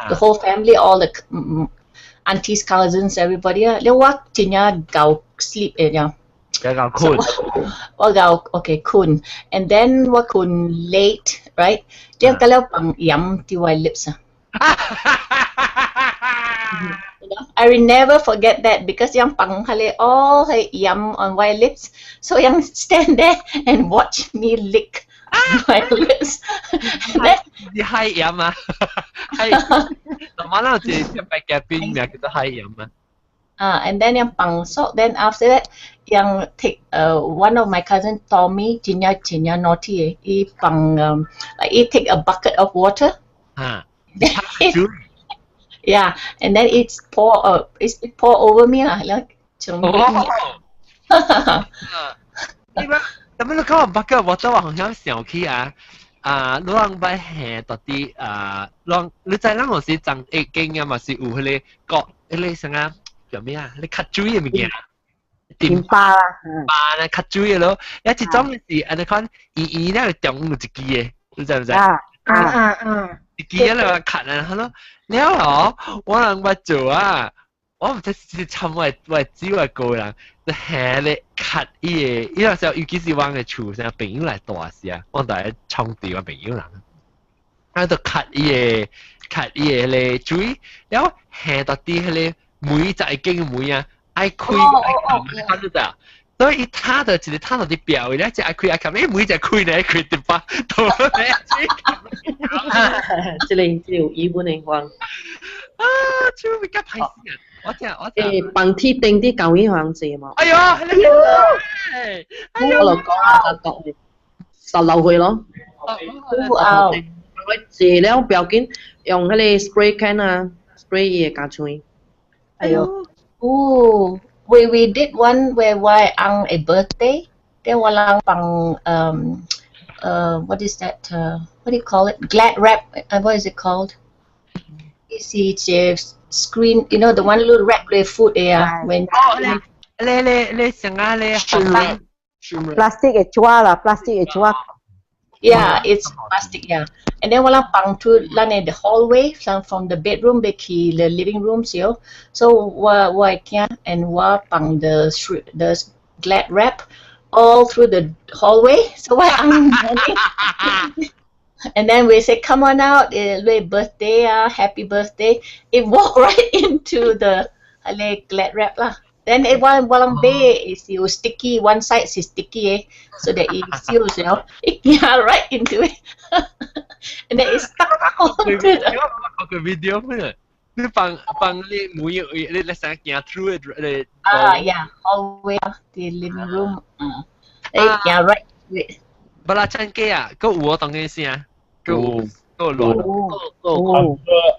，the whole family, all the aunties, cousins, everybody 啊，了我真正𠢕 sleep 的了。較媾困。我𠢕 okay 睏，and then 我睏 late, right? 了個了放鹽佇我 lips 啊。I will never forget that because yang 放彼个 all 彼鹽 on my lips, so 𪜶 stand there and watch me lick my lips. Then 是海鹽啊，海，同埋咱有一個白夾邊名叫做海鹽啊。 Ah, and then 𪜶 放 salt. Then after that, 𪜶 take one of my cousin Tommy, 真正真正 naughty 伊放 like he take a bucket of water. 啊。 Yeah, and then it's pour over me 啦，like 哦。你講，咁你講 bucket water 我好像想起啊。啊，你人捌下到底啊，人你知咱有時長一經驗嘛是有彼個角，彼個啥啊叫咩啊？你吸水的物件。電巴啦，巴咧吸水的咯，有一種是按呢款，圓圓咧中有一支的，你知毋知？啊啊啊啊！一支咧話吸啊，好咯，了後我人捌做啊，我毋知是參我我姊我個人，就下咧吸伊的，伊那時候尤其是阮的厝，啥朋友來蹛時啊，我就來創地我朋友人，啊就吸伊的吸伊的彼個水，了下到底彼個門十一間門啊。愛開愛冚，看到咋？所以伊攤到一個攤到佇壁位咧，一愛開愛冚，伊每隻開咧開一百，到咧水。這個這個有疑問的話。啊，超比較歹死啊！我聽我聽。誒，放鐵釘啲舊衣行借嘛？哎呦，哎呦，我就講啊，就講，實落去咯。哇！我借了不要緊，用彼個 spray can 啊，spray 伊會加喙。哎呦！Oh, we did one where 我翁的 birthday, then 我人放 what is that? What do you call it? Glad wrap. What is it called? 是一個 screen，the one 你 wrap 你 food 的啊，when 哦，你你你成啊你學生 plastic 嘅紙啦，plastic 嘅紙。 Yeah, it's plastic, yeah. And then 我人放出咱的 the hallway, from the bedroom 欲去 the living room 時候，so 我的囝 and 我放 the glad wrap all through the hallway. So 我翁 And then we say, "Come on out, 你 birthday 啊，happy birthday." It walk right into the 彼個 glad wrap 啦。Then it 我我人買是有 sticky, one side 是 sticky 的，so that it seals. It 行 right into it. And then it stuck onto the 我個 video 咩？你放放你每一你你成行 through 你啊，yeah, hallway, the living room，嗯，你行 right into it。不啦，真機啊，個有我當緊先啊，個有個亂。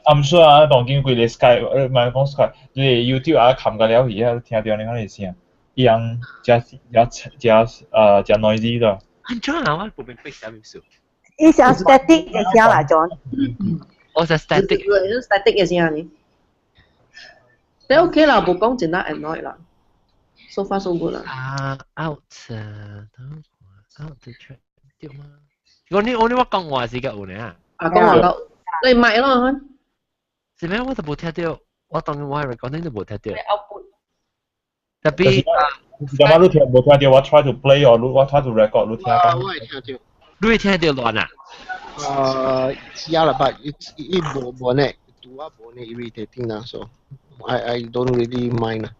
I'm sure 啊，當今規個 Skype，唔係講 Skype，就是 YouTube 啊，冚個了去啊，聽到你講嘅聲，伊樣加加加加 noisy 的。安怎啊？我無明白啥意思。伊聲 static 嘅聲啦，John。我是 static。 static 嘅聲呢？你 OK 啦，無講真係 annoy 啦。So far so good 啦。啊，out 啊，等我 out the track 對嗎？我你我你我講話是個有呢啊？啊，講話夠，你咪咯。是咩？我都無聽到，我當我 recording 都無聽到。特別有冇你聽無聽到？我 try to play 哦，我 try to record，你聽講。我會聽到。你會聽到亂啊？Yeah 啦，but it's 伊無無呢，對我無呢 irritating 啦，so I don't really mind 啦。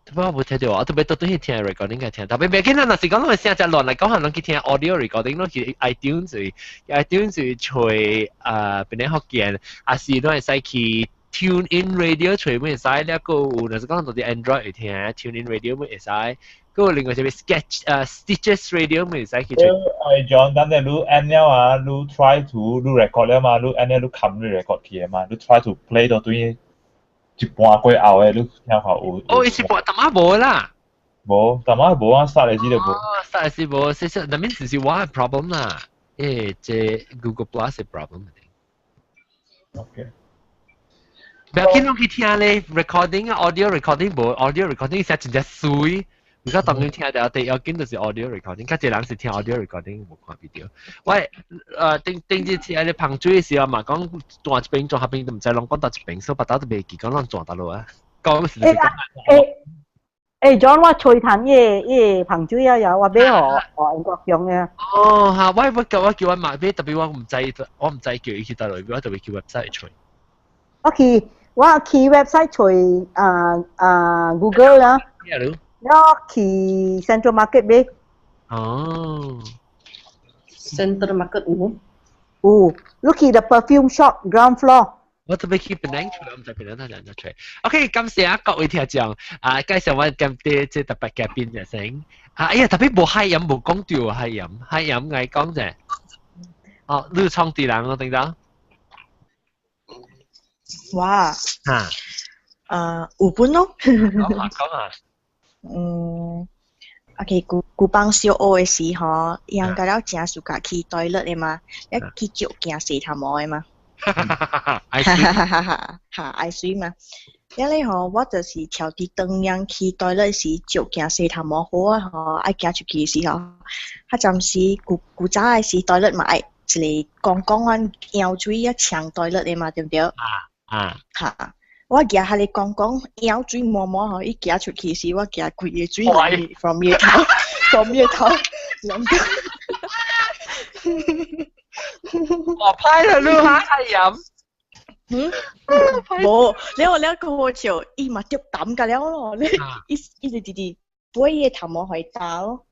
特別我無聽到啊，特別都對聽 recording 嘅聽，特別別緊啦，若是講攏聲真亂嚟講，可能去聽 audio recording，攏去 iTunes，iTunes 揣啊邊個福建，還是攏會使去 Tune In Radio 揣會使，了個有若是講到啲 Android 會聽 Tune In Radio 會使，個另外一個 Sketch 啊 Stitches Radio 會使去揣。哎，John，等陣你按了啊，你 try to 你 record 了嘛，你按了你冚你 record 起嘛，你 try to play 到對一半過後的，你聽下有。哦，一半淡仔無啦。無，淡仔無啊，殺的時就無。哦，殺的時無，其實那邊只是我的 problem 啦，這 Google Plus 的 problem。 OK。不要緊，攏去聽咧，recording 啊，audio recording 無，audio recording 寫真正水。而家當然聽到第要緊就是 audio recording，較濟人是聽 audio recording 無看 video。喂，頂頂一次喺你捧水的時候嘛，講轉一邊轉下邊都毋知攏講佗一邊，所以別兜都袂記講攏轉佗落啊。講是欸欸欸，John，我吹彈伊伊捧水啊，有我買予予英國用嘅。哦，嚇！我我叫我叫我媽買，特別我毋知，我毋知叫伊去佗落，我特別去 website 吹。我去 website 吹啊啊 Google 啦。咩我去 Central Market 買。哦。 Central Market 有？有，你去 the perfume shop ground floor。我特別去檳城出，我毋知檳城哪兩隻出。OK，感謝啊各位聽眾啊，介紹我今日這特別嘉賓就先。啊，哎呀，特別無海鹽無講到海鹽，海鹽𠊎講者。哦，你創地人我聽到。哇！嚇！有本咯。講下講下。嗯，OK，舊舊幫小學的時候，伊人家了誠 suka 去 toilet 的嘛，一去照鏡洗頭毛的嘛。哈哈哈！哈，愛水嘛。了咧吼，我就是跳佇當樣去 toilet 時照鏡洗頭毛好啊吼，愛行出去時候，彼陣時舊舊早的時 toilet 嘛愛一個公公阮舀水啊沖 toilet 的嘛，對毋對？啊啊！哈。我舉彼個公公舀水滿滿吼，伊行出去時，我舉規个水來 from 伊頭，from 伊頭，兩個。我歹啦，你哈太鹽。嗯，無，了了個好笑，伊嘛著膽甲了咯，你伊伊就直直背伊個頭毛予伊打咯。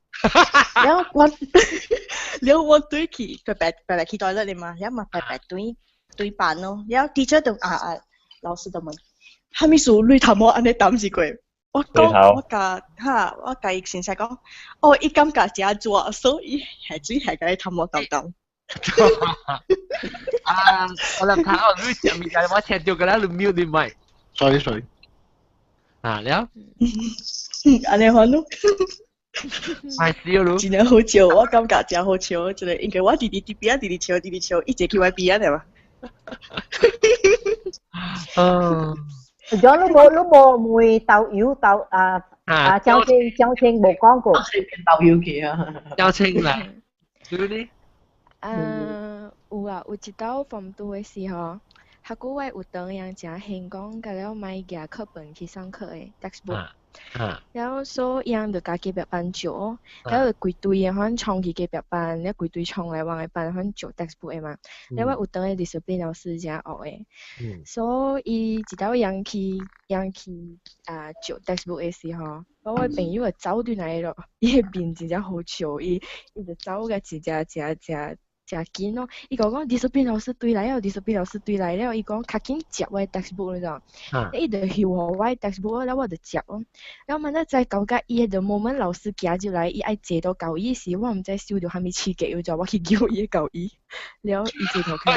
了我，了我對去，白白白白去 toilet 的嘛，了嘛白白對對班咯，了 teacher 就啊啊，老師就問，啥物事你頭毛按呢澹一過？我講我共哈，我共伊先生講，哦，伊感覺誠熱，所以下水下共伊頭毛澹澹。啊！我諗睇哦，你食物件我聽到個啦，你 mute 你咪。 Sorry sorry。啊了。按呢款咯。係笑咯。真正好笑，我感覺真好笑，一個因為我直直佇邊仔直直笑，直直笑，伊坐去我邊仔嘛。嗯。咗你無問豆油豆啊啊張清張清無講過。豆油去啊。張清啦，對呢？有啊，有一道 form two 的時候，學久我有當樣誠興講，甲了莫舉課本去上課的 textbook。然後所以𪜶就共隔壁班借，然後就規隊的反衝去隔壁班，了規隊衝來阮的班，反借 textbook 的嘛。了我有當的 discipline 老師誠惡的，所以一道𪜶去𪜶去啊借 textbook 的時候，我的朋友就走轉來咯，伊的面真正好笑，伊伊就走甲真正誠誠誠緊咯。伊共我講 discipline 老師對來了，discipline 老師對來了，伊講較緊接我的 textbook 你知影？伊就翕予我的 textbook 了我就接咯。了慢慢再到甲伊的 moment 老師行入來，伊愛坐到交椅時，我毋知受著啥物刺激，就我去叫伊的交椅，了伊坐頭殼。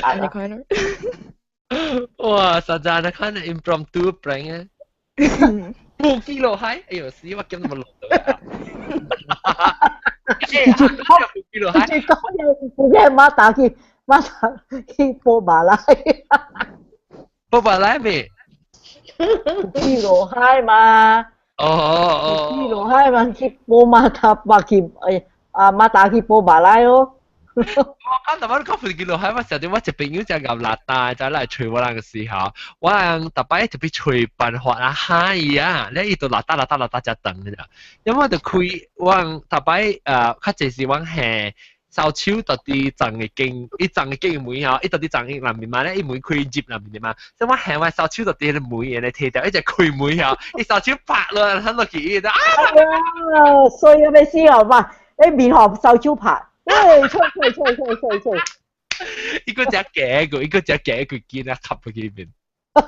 按呢款咯。哇！實在你看 impromptu prank 啊！冇記錄係，哎呦死！我今日冇錄到。欸，你講嘢，有個馬打去馬打去波馬來，波馬來未？記錄海嘛。哦哦哦。記錄海嘛，去波馬打馬去，哎啊馬打去波馬來哦。我講特別講唔記錄海，我成日我一朋友就牛辣大，就來揣我人嘅時候，我人特別特別揣辦法啊蝦伊啊，你伊就辣大辣大辣大只長嘅咋，因為我就開我人特別較濟是我係手手特啲長嘅經，伊長嘅經門吼，伊特啲長嘅南面嘛咧，伊門開入南面嘛，所以我行我手手特啲門嘅提掉，一隻開門吼，伊手手拍落，佢落去伊就啊，衰啊咩死啊嘛，你面學手手拍。喂，吹吹吹吹吹吹！一個只假個，一個只假個見啊，吸佢幾面。啊，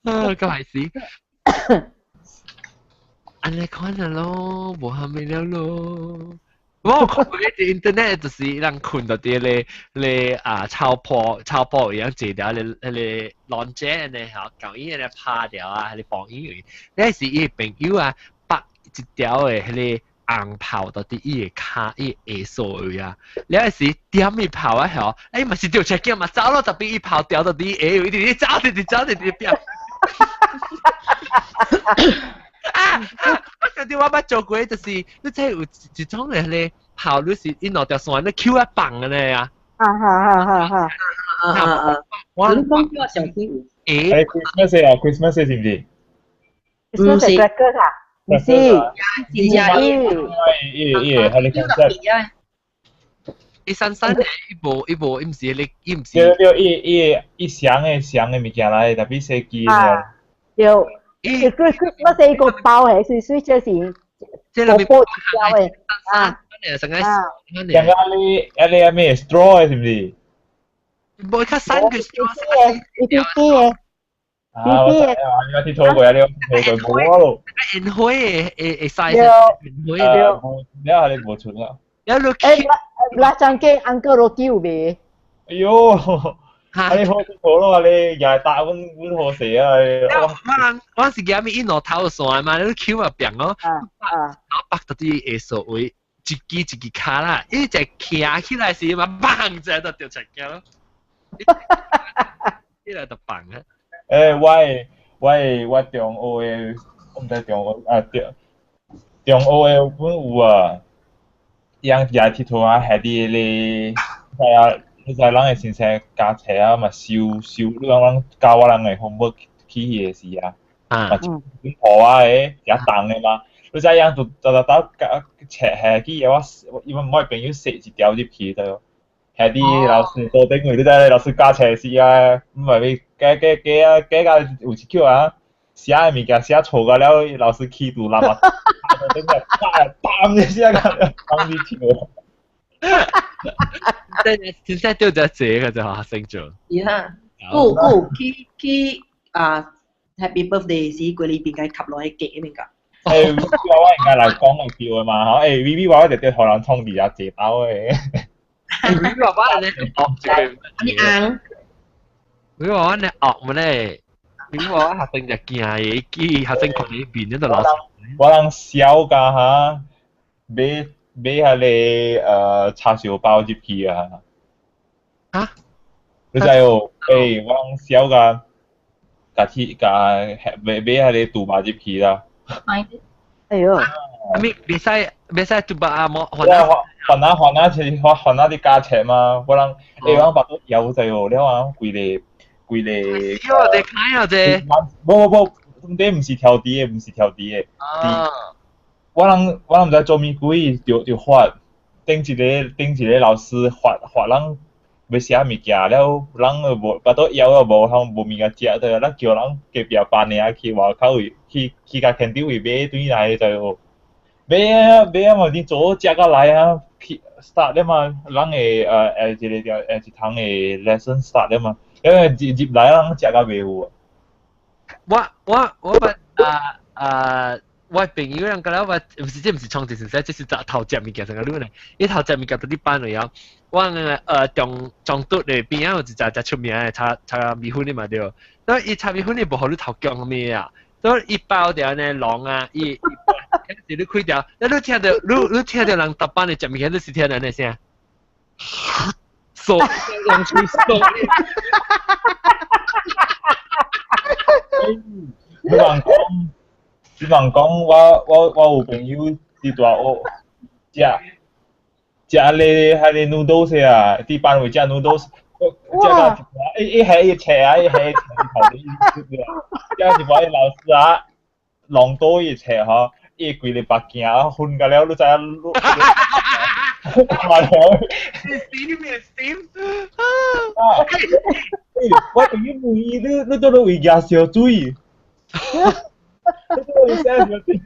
咁係死。按呢看下咯，無蝦米了咯。我看過一 internet 就是人困到啲咧咧啊草坡草坡一樣坐掉咧咧浪姐呢嚇，舊伊咧拍掉啊，迄個放伊，那是伊朋友啊，拔一條的彼個。紅炮到佇伊的跤，伊的下數位啊！了時點伊炮啊吼，哎嘛是著車鏡嘛，走咯，特別伊炮掉到佇下位，直直走，直直走，直直變。啊啊！我想著我捌做過，就是你知有一種的彼個炮，你是伊兩條線，你抾啊放的呢啊！啊哈哈哈！啊啊啊！我講叫我上天有。欸，Christmas 啊，Christmas 是毋是？唔是。啊。唔是，是伊伊伊，係你講伊三三伊無伊無伊毋是你伊毋是。對對，伊伊伊上的上的物件來，特別設計啊。對，伊佢乜一個包係，水水這是個包一條的啊。上個上個你啊你咩 straw 是毋是？無較三個 straw，一啲啲的。啊！我知啊，你我鐵拖過啊，你我鐵拖過冇咯。煙灰的會會使煙灰的。你啊，你無存啊。欸，辣醬雞安哥羅蒂有未？哎喲，啊你好鐵拖咯，你又係打阮阮好勢啊！我人我是驚伊兩頭線嘛，你 Q 啊變哦。啊。我北到啲下數位，一支一支卡啦，伊只徛起來時嘛，砰！一下就掉出來咯。起來就砰啊！欸，我我中學的，我毋知中學啊，中中學的阮有啊，人也佚佗啊，下佇咧，知啊，你知人的先生教冊啊嘛，收收，你講人教我人的 homework 去彼個時啊，嘛一本簿啊的，誠重的嘛，你知影就逐逐逐教冊下去，我因為我朋友踅一條入去就。下啲老師桌頂位，你知老師教冊時啊，唔係加加加啊，加到有一句啊，寫的物件寫錯個了，老師氣度喇嘛，桌頂個砰一聲，砰入去。真正對只這個就發生咗。是啦，有有去去啊，Happy Birthday 時，過呢邊該吸落去夾面㗎。欸，我應該來講個叫的嘛，吼，欸，V V 話我直接予人創佇遐坐包的。V V 話我咧惡住，你紅。 V 話我咧惡嘛咧，V 話我學生就驚的，記學生看你面嗰度老師。我人痟甲哈，買買彼個叉燒包入去啊！嚇？你知哦？欸，我人小甲甲去甲買買彼個豬肉入去啦。哎喲！咪袂使袂使豬肉啊！冇還還啊還啊，是還還啊啲價錢嘛，我人欸我巴肚枵在哦，了啊規個規個。喲，你開啊這！無無無，這毋是調甜的，毋是調甜的。啊！我人毋知做物鬼，就發頂一個頂一個老師發發人欲寫物件了，人又無巴肚枵又無通無物件食，對，咱叫人隔壁班的啊去外口位去去共牽長位買轉來就買啊買啊嘛，你做食甲來啊，去 start 了嘛，人會一個一堂的 lesson start 了嘛，因為入入來人食甲袂有。我我捌啊啊！我朋友人講了，我毋是這毋是創治先生，這是頭食物件成個你呢？伊頭食物件佇咧班裡哦，我中中篤的邊仔有一隻誠出名的炒炒米粉的嘛對，所以伊炒米粉的無予你頭強咩啊？所以伊包條呢籠啊，伊是你開條，你聽著你你聽著人逐班的食物件，你是聽著按呢聲？嗦，人喙嗦。你人講，你人講，我有朋友佇大學食食咧彼个 noodles 啊，佇班位食 noodles，食到一伊伊係伊切啊，伊係切食一擺老師啊，弄倒伊切吼，伊規个目鏡昏甲了，你知影？嘛了。 Steam steam。啊！我朋友問伊，你你倒落位舉燒水？你倒位寫燒水？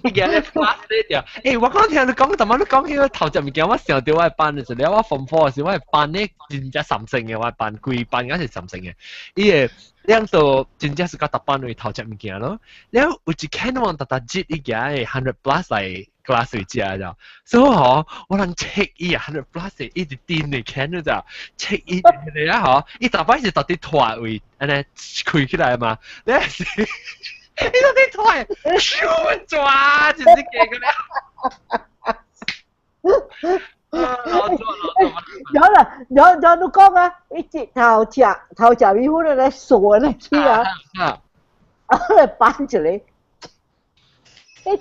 你今日 class 咧條，欸，我講聽你講，淡仔你講起個頭隻物件，我想到我班的時候，我 form four 時，我班咧真正三星的，我班規班敢是三星的，伊個兩度真正是甲逐班位頭隻物件咯。了有一間我逐逐節伊行的 hundred plus 來 class 位食就，所以吼，我人 check 伊啊 hundred plus 一直叮的看你知，check 伊個啊吼，伊逐擺是逐佇拖位，按呢開起來嘛，你是。你到底拖，咻抓，就是這個了。有啦，有有你講啊，一直頭食頭食米粉咧，傻咧去啊，啊來搬一個，你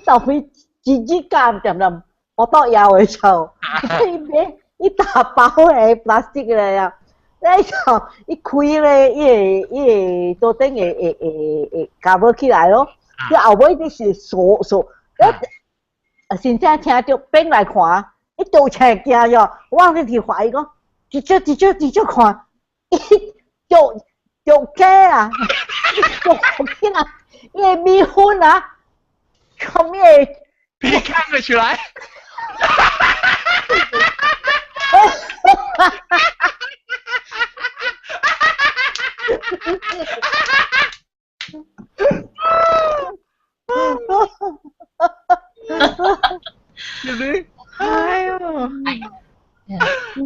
豆皮自己干點點，我倒枵的時候，伊買一大包的 plastic 的啊。你就一開咧，伊會伊會桌頂會會會會夾起來咯。你後尾就是鎖鎖，你先生聽著變來看，伊倒車驚喲，我去懷疑講，直接直接直接看，伊就就假啊，就起來，伊個米粉啊，後面皮看得出來。是唔是？哎喲！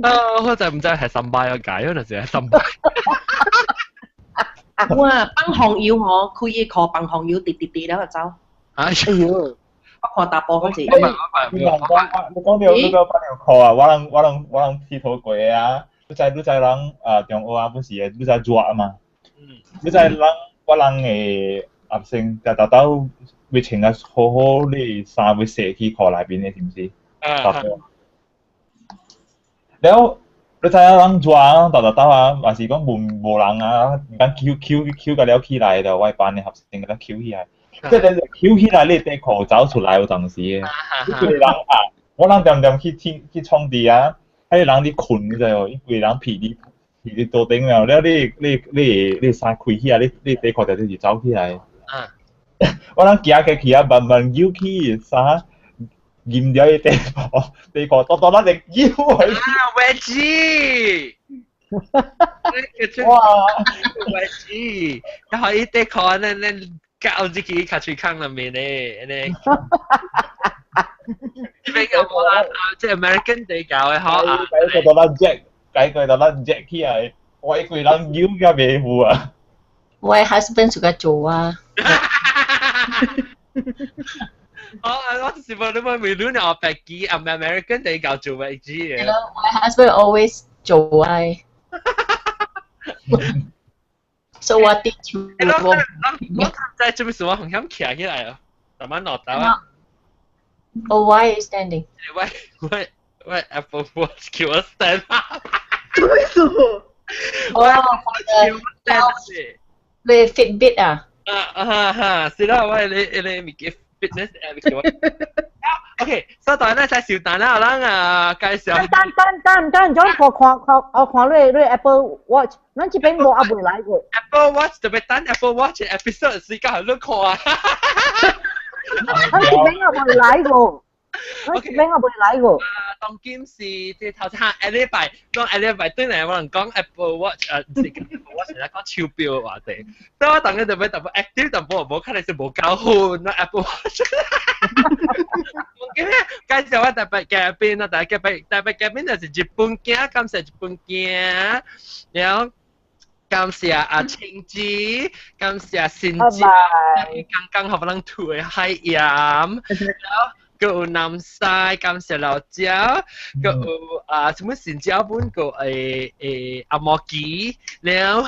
啊，我就毋知係三擺個解，可能是係三擺。哇！放紅油吼，開個殼放紅油，滴滴滴了就走。哎喲！我看大波嗰時。你講你講到你講放尿褲啊！我人佚佗過啊！你知你知人啊中學啊，不是你知熱啊嘛？你知人我人的學生就豆豆欲穿啊好好，你衫欲洗去褲內面的，是毋是？啊。了，你知影人熱啊，豆豆豆啊，嘛是講無無人啊，講搝搝搝甲了起來就我班的學生共搝起來，即係搝起來，你底褲走出來有當時的，你規人啊，我人恬恬去去去創地啊，彼個人佇睏，你知無？伊規人屁佇屁佇桌頂了，了你你你你衫開起來，你你底褲就直走起來。我人行過去啊，慢慢扭起衫，淹掉伊底褲，底褲多多咱就扭去。啊，位置！哇！位置，然後伊底褲咱咱搞這個卡喙孔內面咧，按呢。這邊有無啊？這 American 地教的吼啊。改個到咱 jack，改個到咱 jack 起來，我一個人扭甲袂赴啊。我 husband 自己做啊。我就是話你咪未亂啊，白機啊，American 地教做白機嘅。 My husband always 做愛。So what did you？我我在這邊時我紅險徛起來哦，慢慢落刀啊。 Oh, why are you standing? 喂 Apple Watch 叫我 stand up。為什麼？哦，for the 你 Fitbit 啊？啊啊哈，是啦，我你你物件 fitness app 叫我。OK，所以當然咧，小蛋啦，咱啊介紹。等等等等，等，我看看我看你你 Apple Watch，咱這邊無還未來過。 Apple Watch 特別等 Apple Watch episode 時間你看啊。咱這邊還未來過。咱這邊還未來過。當今是即頭先下禮拜，當下禮拜對嚟我能講 Apple Watch 啊，唔是 Apple Watch 嚟講手錶嘅話題。所以我當日特別特別 active 淡薄，無可能是無夠好那 Apple Watch。我今日介紹我特別嘉賓啊，特別特別嘉賓就是日本囝，感謝日本囝，然後感謝阿青子，感謝新子，剛剛予人吐的海鹽，然後。閣有南西，感謝老椒，閣有啊，什麼新椒本個誒誒阿摩基，了，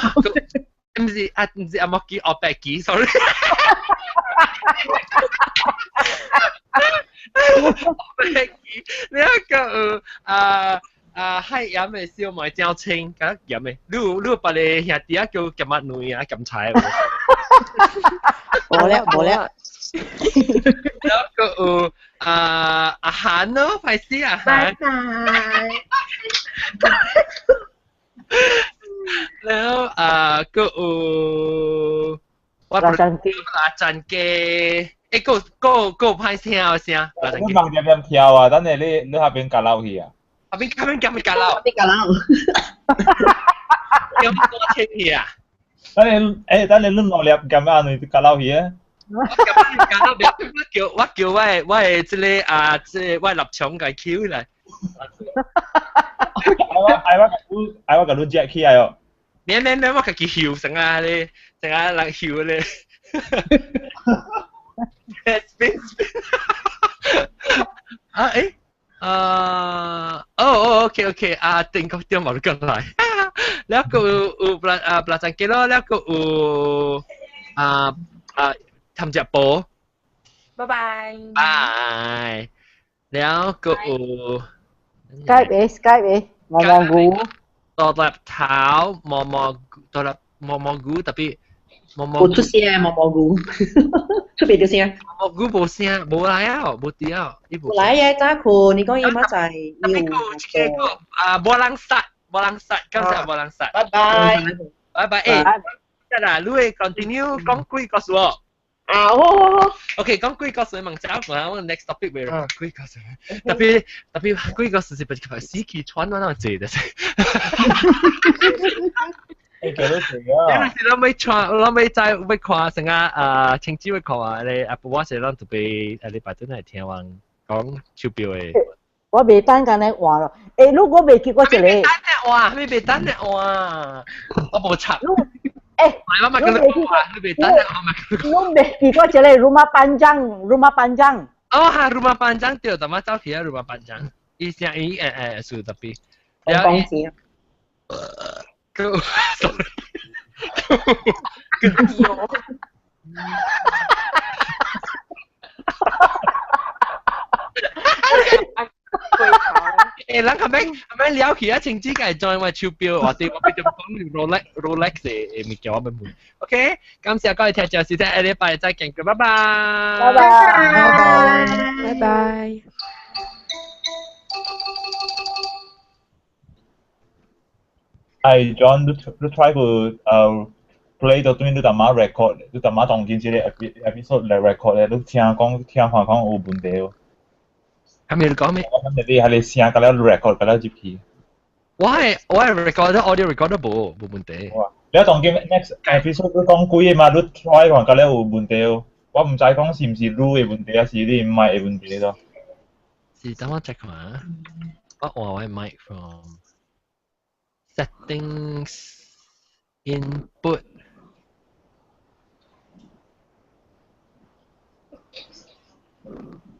毋是啊，毋是阿摩基，阿白基，sorry。白基，了閣有啊啊海鹽的燒賣椒青，敢鹽的，你有你有別个兄弟啊叫鹹仔卵啊鹹菜無？無了無了。然後閣有啊阿韓咯，歹勢阿韓。拜拜。然後啊閣有我拉贊機，拉贊機，欸，閣閣閣有歹聽的聲。你望點點跳啊？等下你你下邊夾落去啊？下邊下邊夾咪夾落？邊夾落？有多清氣啊？等下欸，等下你兩粒夾啊，你夾落去啊？我叫我叫我的我的這個啊，這個我的立場共抾起來。愛我愛我共你接起來哦。免免免，我家己翕成啊咧，成啊人翕咧。Spin spin。啊欸，啊哦哦 OK OK 啊，定個點冇過來。了個有有布拉啊布拉贊機咯，了個有啊啊。ทำจับโป 拜拜。拜แล้วก็อู Skype เอ Skype เอมอมอกู ตัวแบบเท้ามอมอตัวแบบมอมอกูแต่พี่มอมอ 冇出聲毛毛菇，出邊條聲。毛菇無聲，無來啊，無佇啊，伊無。來啊，早困，你講伊媽在有。啊，無人殺，無人殺，感謝無人殺。拜拜。拜拜，欸，得啦，你會 continue 講鬼故事哦。啊，好好好。 OK，講鬼故事問走，我 next topic 會鬼故事。特別特別鬼故事是不是死氣喘我那濟的？欸，叫你坐啊！因為是咱欲穿，咱欲知欲看成啊啊，青子欲看啊，你 Apple Watch 咱特別啊禮拜陣來聽人講手錶的。我未等緊你換咯，欸，如果未結過一個。未等你換，你未等你換，我無插。欸，我咪叫你換，你未等你我咪叫你。你未結過一個 rumah panjang，rumah panjang。哦，哈，rumah panjang 對，淡仔走去啊，rumah panjang。伊聲伊誒誒是特別。講錢。個，sorry。欸，人較免較免了去啊，清子家 join 我手錶，我對我變做講 Rolex Rolex 的物件我欲問。OK，感謝各位聽眾收聽，下禮拜再見，拜拜。拜拜。拜拜。哎，John，你你 try 過呃 play 到對你淡仔 record，你淡仔當今這個 episode 來 record 咧，你聽講聽看講有問題無？係咪你講咩？我諗你係你聲甲了 record 甲了入去。我係我係 record audio recorder 無無問題。你當今 next episode 你講幾個嘛？你 try 看甲了有問題無？我毋知講是毋是你的問題，還是你麥的問題咯。是等我 check 看啊。我換我的 mic from settings input。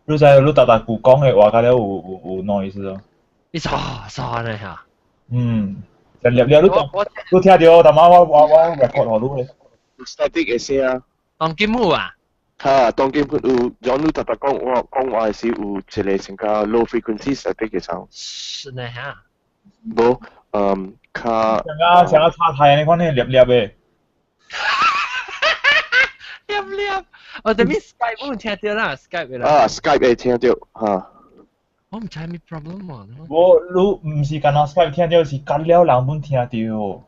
你知你逐逐句講嘅話，甲了有 noise 咯。你傻傻呢嚇？嗯，就粒粒你你聽到，但係我 record 予你嘅。 Static 嘅聲啊。當今有啊？哈，當今有，有你逐逐講話時有一個成個 low frequency static 嘅 sound。是呢嚇？無，較。像啊插太你看呢粒粒嘅。粒粒，哦，等於 Skype 冇聽到啦，Skype 啦。啊，Skype 會聽到，哈。我毋知咩 problem 喎。無，你毋是干焦 Skype 聽到，是隔了人本聽到。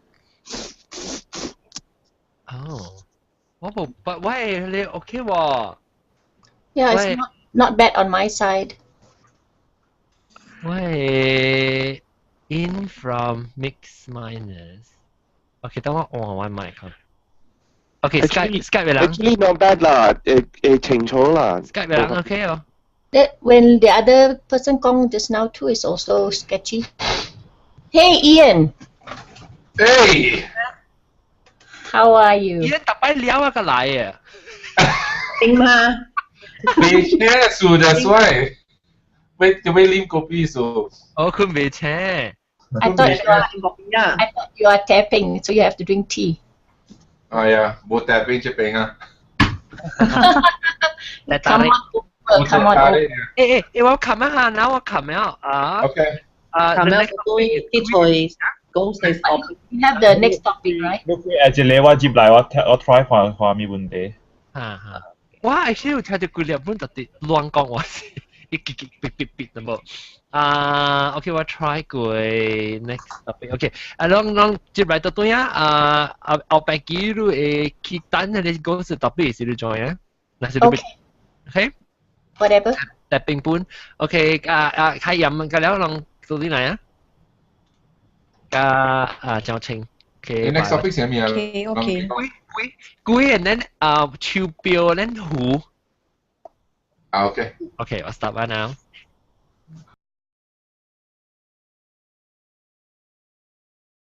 哦，我無，喂，你 OK 喎？ Yeah, it's not bad on my side. 喂，in from mix minus。OK，等我換我麥克。OK，Skype Skype 嘅人。 Actually not bad 啦，會清楚啦。 Skype 嘅人 OK 哦。 That when the other person 講 just now too is also sketchy. Hey Ian. Hey. How are you? Ian 逐擺撩啊個來啊。點嘛？未請數，that's why。未就未啉咖啡數。哦，佢未請。 I thought you are tapping, so you have to drink tea. 係啊，冇 tapping 這邊啊。 Come on, come on. 誒誒，我琴一下，嗱我琴了啊。 OK。啊，琴日對啲菜講四 topic。 You have the next topic, right? 你一個我接來，我 try 看看咩問題。哈哈。我 actually 有聽到幾粒本特別亂講話是，一結結別別別咁冇。啊，OK，我 try 過 next topic。OK，啊，攏攏接來到對啊，啊啊後擺幾你會去等嗰個講是 topic 是你做啊？那是你 OK。 Whatever。特冰本，OK，啊啊，開飲個了，攏做啲嚟啊？啊啊，趙青。 Okay, next topic 係咩啊 OK OK。鬼，and then 啊，手錶，then 湖。啊，OK。 OK，我 stop right now。